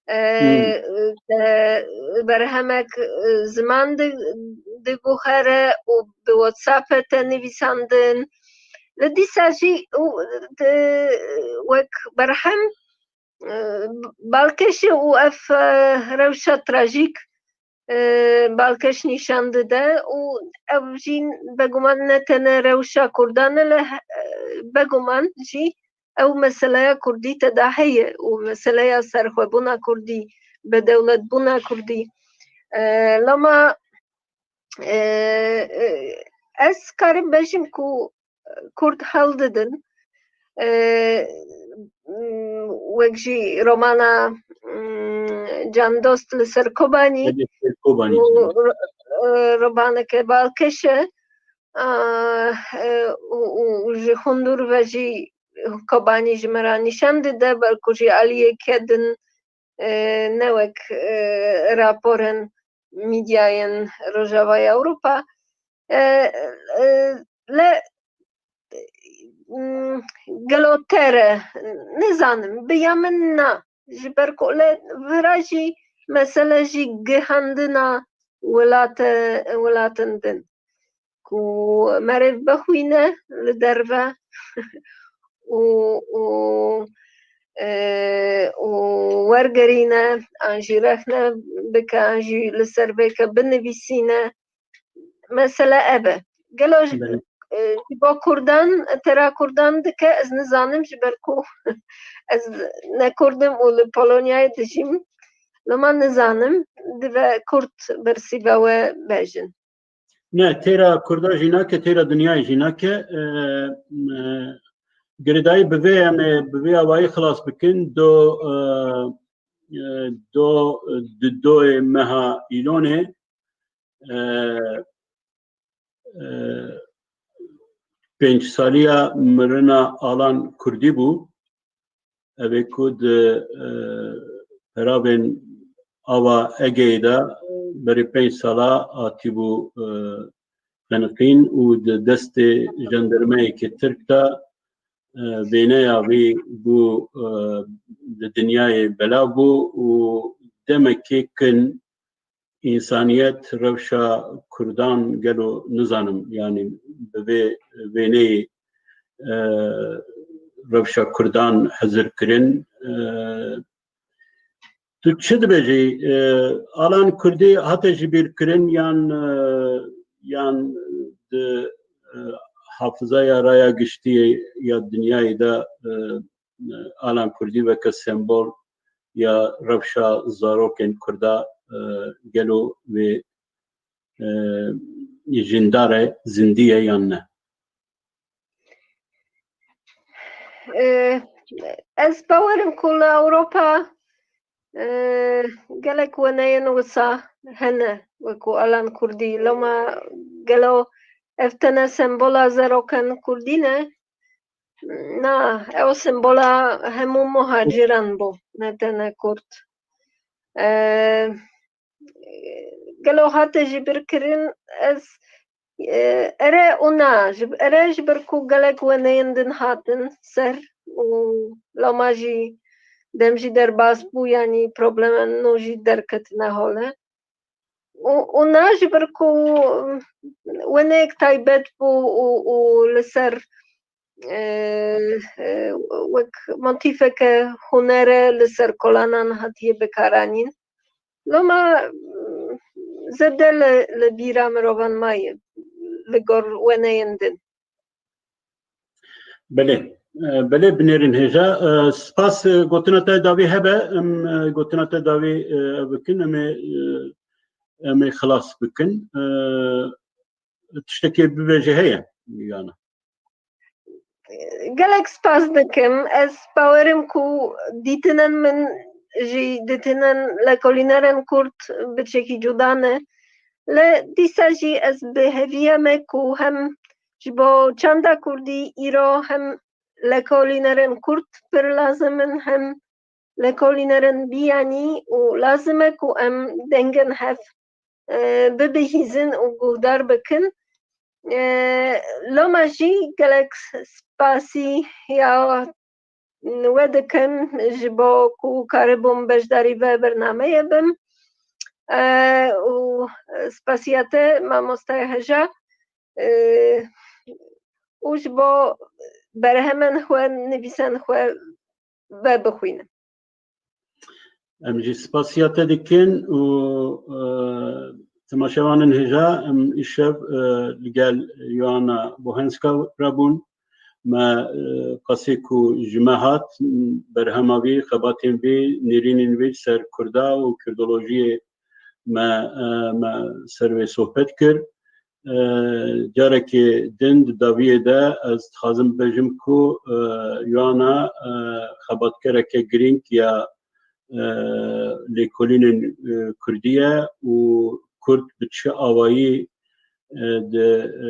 e, Hmm. e, berhemek, e, ziman di-, diguhere û bi WhatsApp e te nivîsandin. Li dîsa jî û, e, wek berhem, e, balkêş e û ev, e, rewşa trajîk, e, balkêş nîşan dide û ev jî beguman ne tene rewşa Kurdan e, lê he-, e, beguman jî ew meseleya Kurdî te de heye û meseleya serxwebûna Kurdî, bedewletbûna Kurdî. E, lema, e, e, ez karim bêjim ku Kurd hewl didin, e, wek jî romana, mm, Can Dost li ser Kobanî, Hadi Kobanî. Û ro-, e, romaneke balkêş e. A, e, û, û, û ji hundir ve jî Kobanî ji me re nîşan dide, belku jî aliyeke din, e, ne wek, e, raporên mîdyayên Rojavayê Ewropa. E, e, le, mm, gelo ter e, nizanim, bi ya min na. Ji ber ku le vira jî mesele jî gihandina wilate-, wilatin din. Ku meriv bixwîne li derve û, û, e, û wergerîne, an jî rexne bike, an jî li ser vê ke binivîsîne. Mesele ev e. Gelo ji, Belê. e, ji bo Kurdan, tera Kurdan dike, ez nizanim, ji ber ku ez ne Kurd im û li Polonyayê dijîm. Loma nizanim, dibe Kurd bersîva we bêjin. Ne, têra Kurda jî nake, têra dinyayê jî nake. E, e, girêdayî bi vê em ê bi vê awayî xilas bikin. Do, e, e, do, di doyê meha Îlonê, e, e, pênc saliya mirina Alan Kurdî bû. Ev ê ku di, e, peravên ava Egeyê de berî pênc sala hatîbû, e, xeniqîn û di destê jandarmeyekî Tirk de, e, wêneya wî bû, e, di dinyayê belav bû û demekê kin însaniyet rewşa Kurdan gelo nizanim, yanî bi vê wêneyê, e, rewşa Kurdan hizir kirin. E, tu çi dibêjî? E, Alan Kurdî hate jibîrkirin yan, e, yan di, e, hafizaya raya giştî ya dinyayê de, e, Alan Kurdî weke sembol ya rewşa zarokên Kurda, e, gelo wê, e, jîndar e, zindî ye yan ne? E, ez bawer im ku li Ewropa, e, gelek wêneyên wisa hene, wekû Alan Kurdî. Loma gelo ev tene sembola zarokên Kurdî ne? Na, ew sembola hemû muhaciran bû, ne tene Kurd. E, gelo hate jibîrkirin, ez, e, ere û na, ji, ere ji ber ku gelek wêneyên din hatin ser û loma jî dem jî derbas bû, yanî problemên nû jî derketine hole. Û, û na ji ber ku wêneyek taybet bû û, û li ser, e, e, wek motîfeke hunere li ser kolanan hatiye bikaranîn. Loma, mm, zêde li, li bîra mirovan maye li gor wêneyên din. Belê. E, belê, binêrin hêja. E, spas, e, gotina te dawî hebe, em, e, gotina te dawî, e, bikin, em ê, e, em ê xilas bikin. E, tiştekê bibêje heye, yana? Gelek spas dikim. Ez bawerim ku dîtinên min jî dîtinên lekolînerên Kurd biçekî cuda ne. Lê dîsa jî ez bi hêviya me ku hem ji bo çanda Kurdî îro hem lekolînerên Kurd pir lazim in, hem lekolînerên biyanî û lazim e ku em dengên hev, e, bibihîzin û guhdar bikin. E, loma jî gelek spasî ya we dikim ji bo ku karibûm beşdarî ve bernameyê bim. E, û spasiya te, mamoste Heja, e, û ji bo berhemên xwe, nivîsên xwe vebixwînin. Em jî spasiya te dikin û, e, temaşevanên hêja, em îşev, e, li gel Yoana Bohenska re bûn. Me, e, qasê ku ji me hat, berhema vî, xebatên vî, nêrînên vî ser Kurda û Kurdolojiyê me, e, me ser wê sohbet kir. E, carekê din di dawiyê de ez dixwazim bibêjim ku, e, Yoana, e, xebatkereke girîng ya, e, lêkolînên, e, Kurdî ye û Kurd bi çi awayî, e, di, e,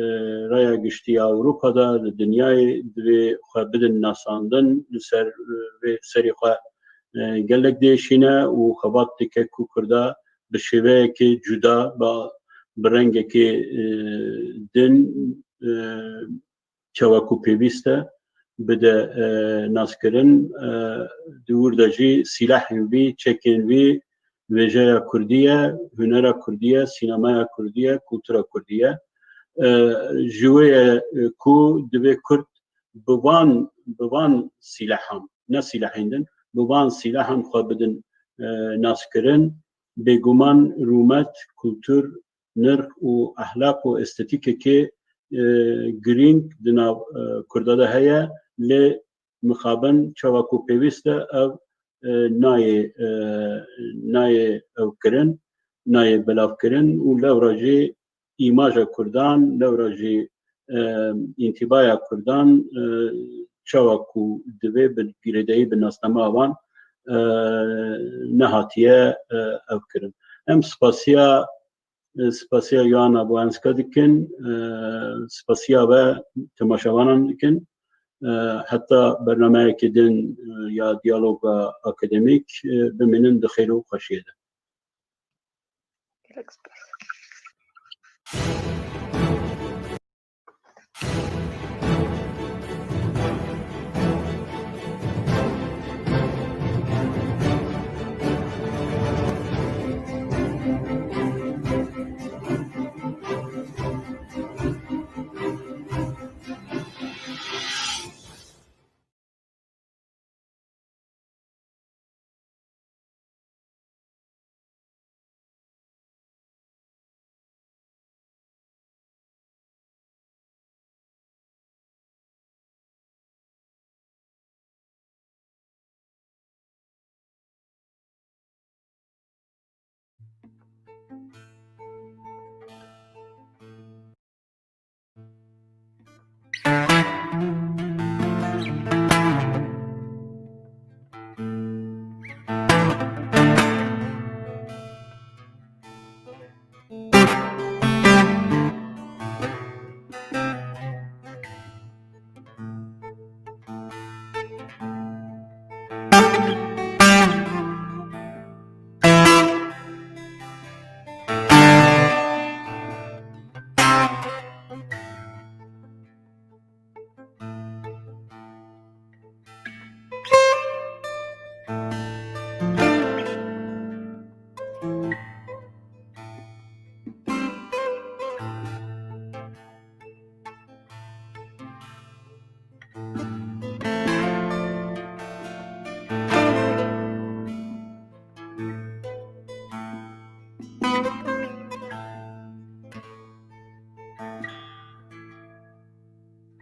raya giştî ya Ewropa de, di dinyayê divê xwe bidin nasandin, li ser, e, vê serê xwe, e, gelek diêşîne û xebat dike ku Kurda bi şêweyekê cuda, ba, bi rengekê, e, din, e, çawa ku pêwîst e, bide, e, naskirin. E, di wir de jî sîlehên wî, çekên wî, wêjeya Kurdî ye, hunera Kurdî ye, sînemaya Kurdî ye, kultura Kurdî ye. E, ji wê ye, e, ku divê Kurd bi van, bi van sîlehan, ne sîlehên din, bi van sîlehan xwe bidin, e, naskirin. Bêguman rûmet, kultur, nirx û ehlaq û estetîkekê, e, girîng di nav, e, Kurda de heye, lê mixabin çawa ku pêwîst e, ev, e, nayê, e, nayê ew kirin, nayê belavkirin û lewra jî îmaja Kurdan, lewra jî, e, întîbaya Kurdan, e, çawa ku divê bi girêdayî bi nasnama wan, e, nehatiye, e, ev kirin. Em spasiya, e, spasiya Yoana Boyanska dikin, e, spasiya we temaşevanan dikin. E, heta bernameyekê din, e, ya diyaloga akademîk, e, bimînin di xêr û xweşiyê de. Gelek spas.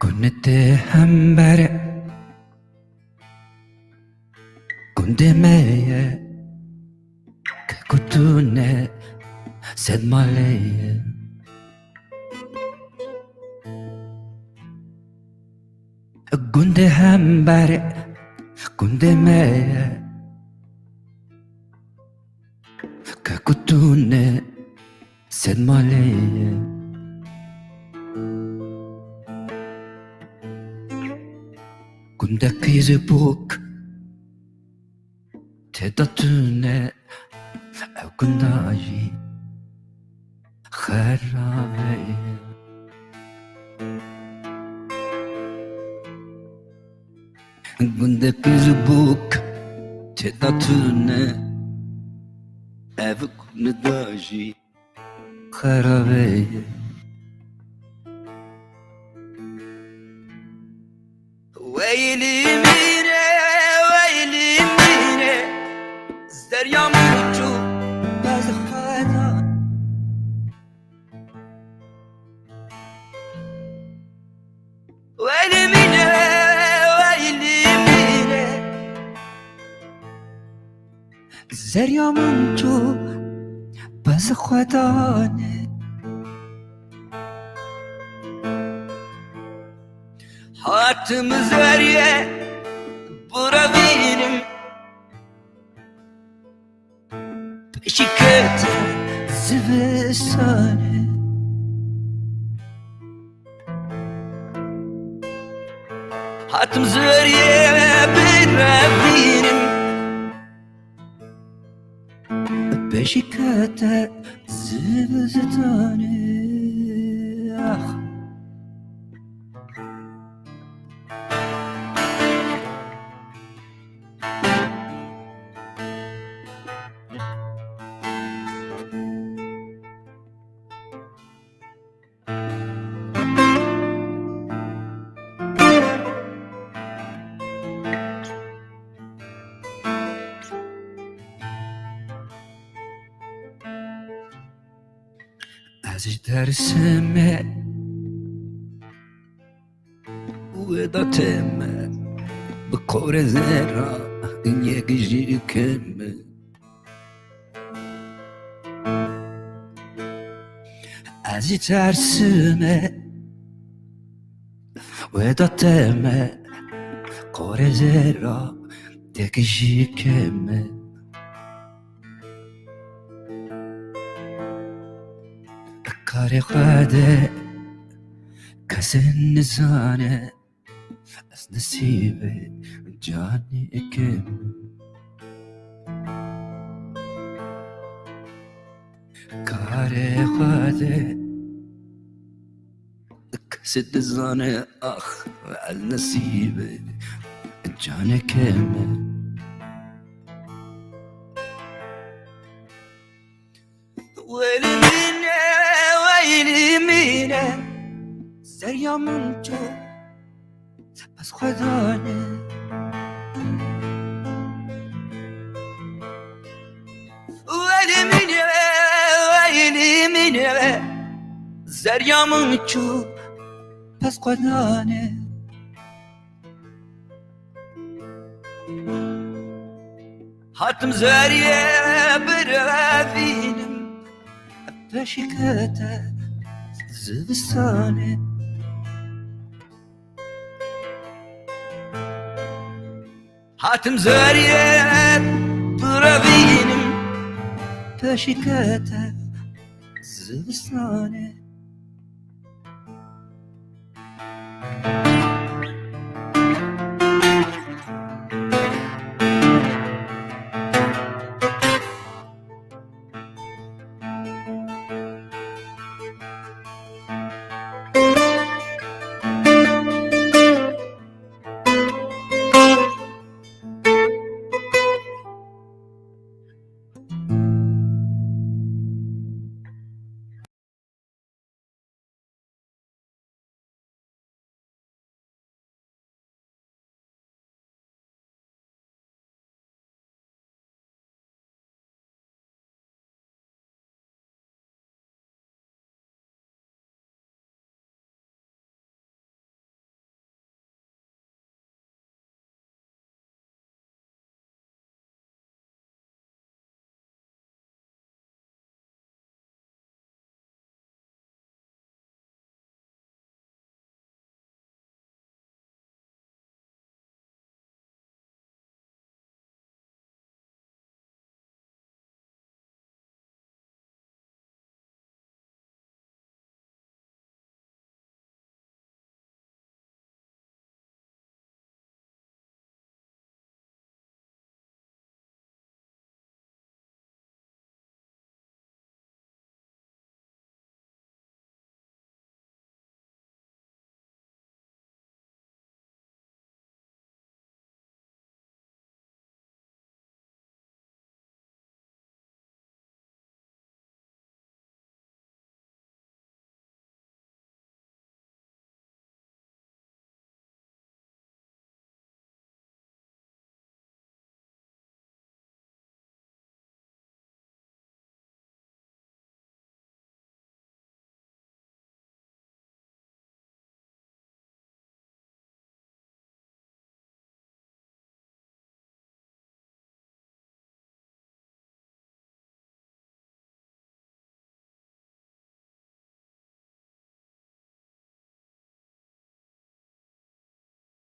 Gundê hember, gundê me ye, ke gotûne sed malê ye. Gundê hember, gundê me ye, ke gotûne sed malê ye. Gundê qîz û bûk tê de tune, ew gunda jî xerabe ye. Gundê qîz û bûk tê de tune, ev gunda jî xerabe ye. Weylî mîne, weylî mîne, zerya min çû, ez xwe da. Weylî mîne, weylî mîne, zerya min çû, bez xwe dane. Tim zeriye birevînim. Pêşî kete zivistanê. Hatim zeriye birevînim. Pêşî kete zivistanê. Ax. Ez ji dersime wê dateme bi qorê zera yek ji keme. Ez jî tersime wê dateme qorê zera yek ji keme. Karê xwe de kesên nizane. Ez nesîbê canê kim. Karê xwe de kes dizane, ax, ez nesîbê canê kim. Welî mîne, welî mîne, zerya min çû pez xwe dane. Welî mîne, welî mîne, zerya min çû pez xwe dane. Hatim zeriye birevînim, pêşî kete zivistanê. Hatim zeriye birevînim, pêşî kete zivistanê.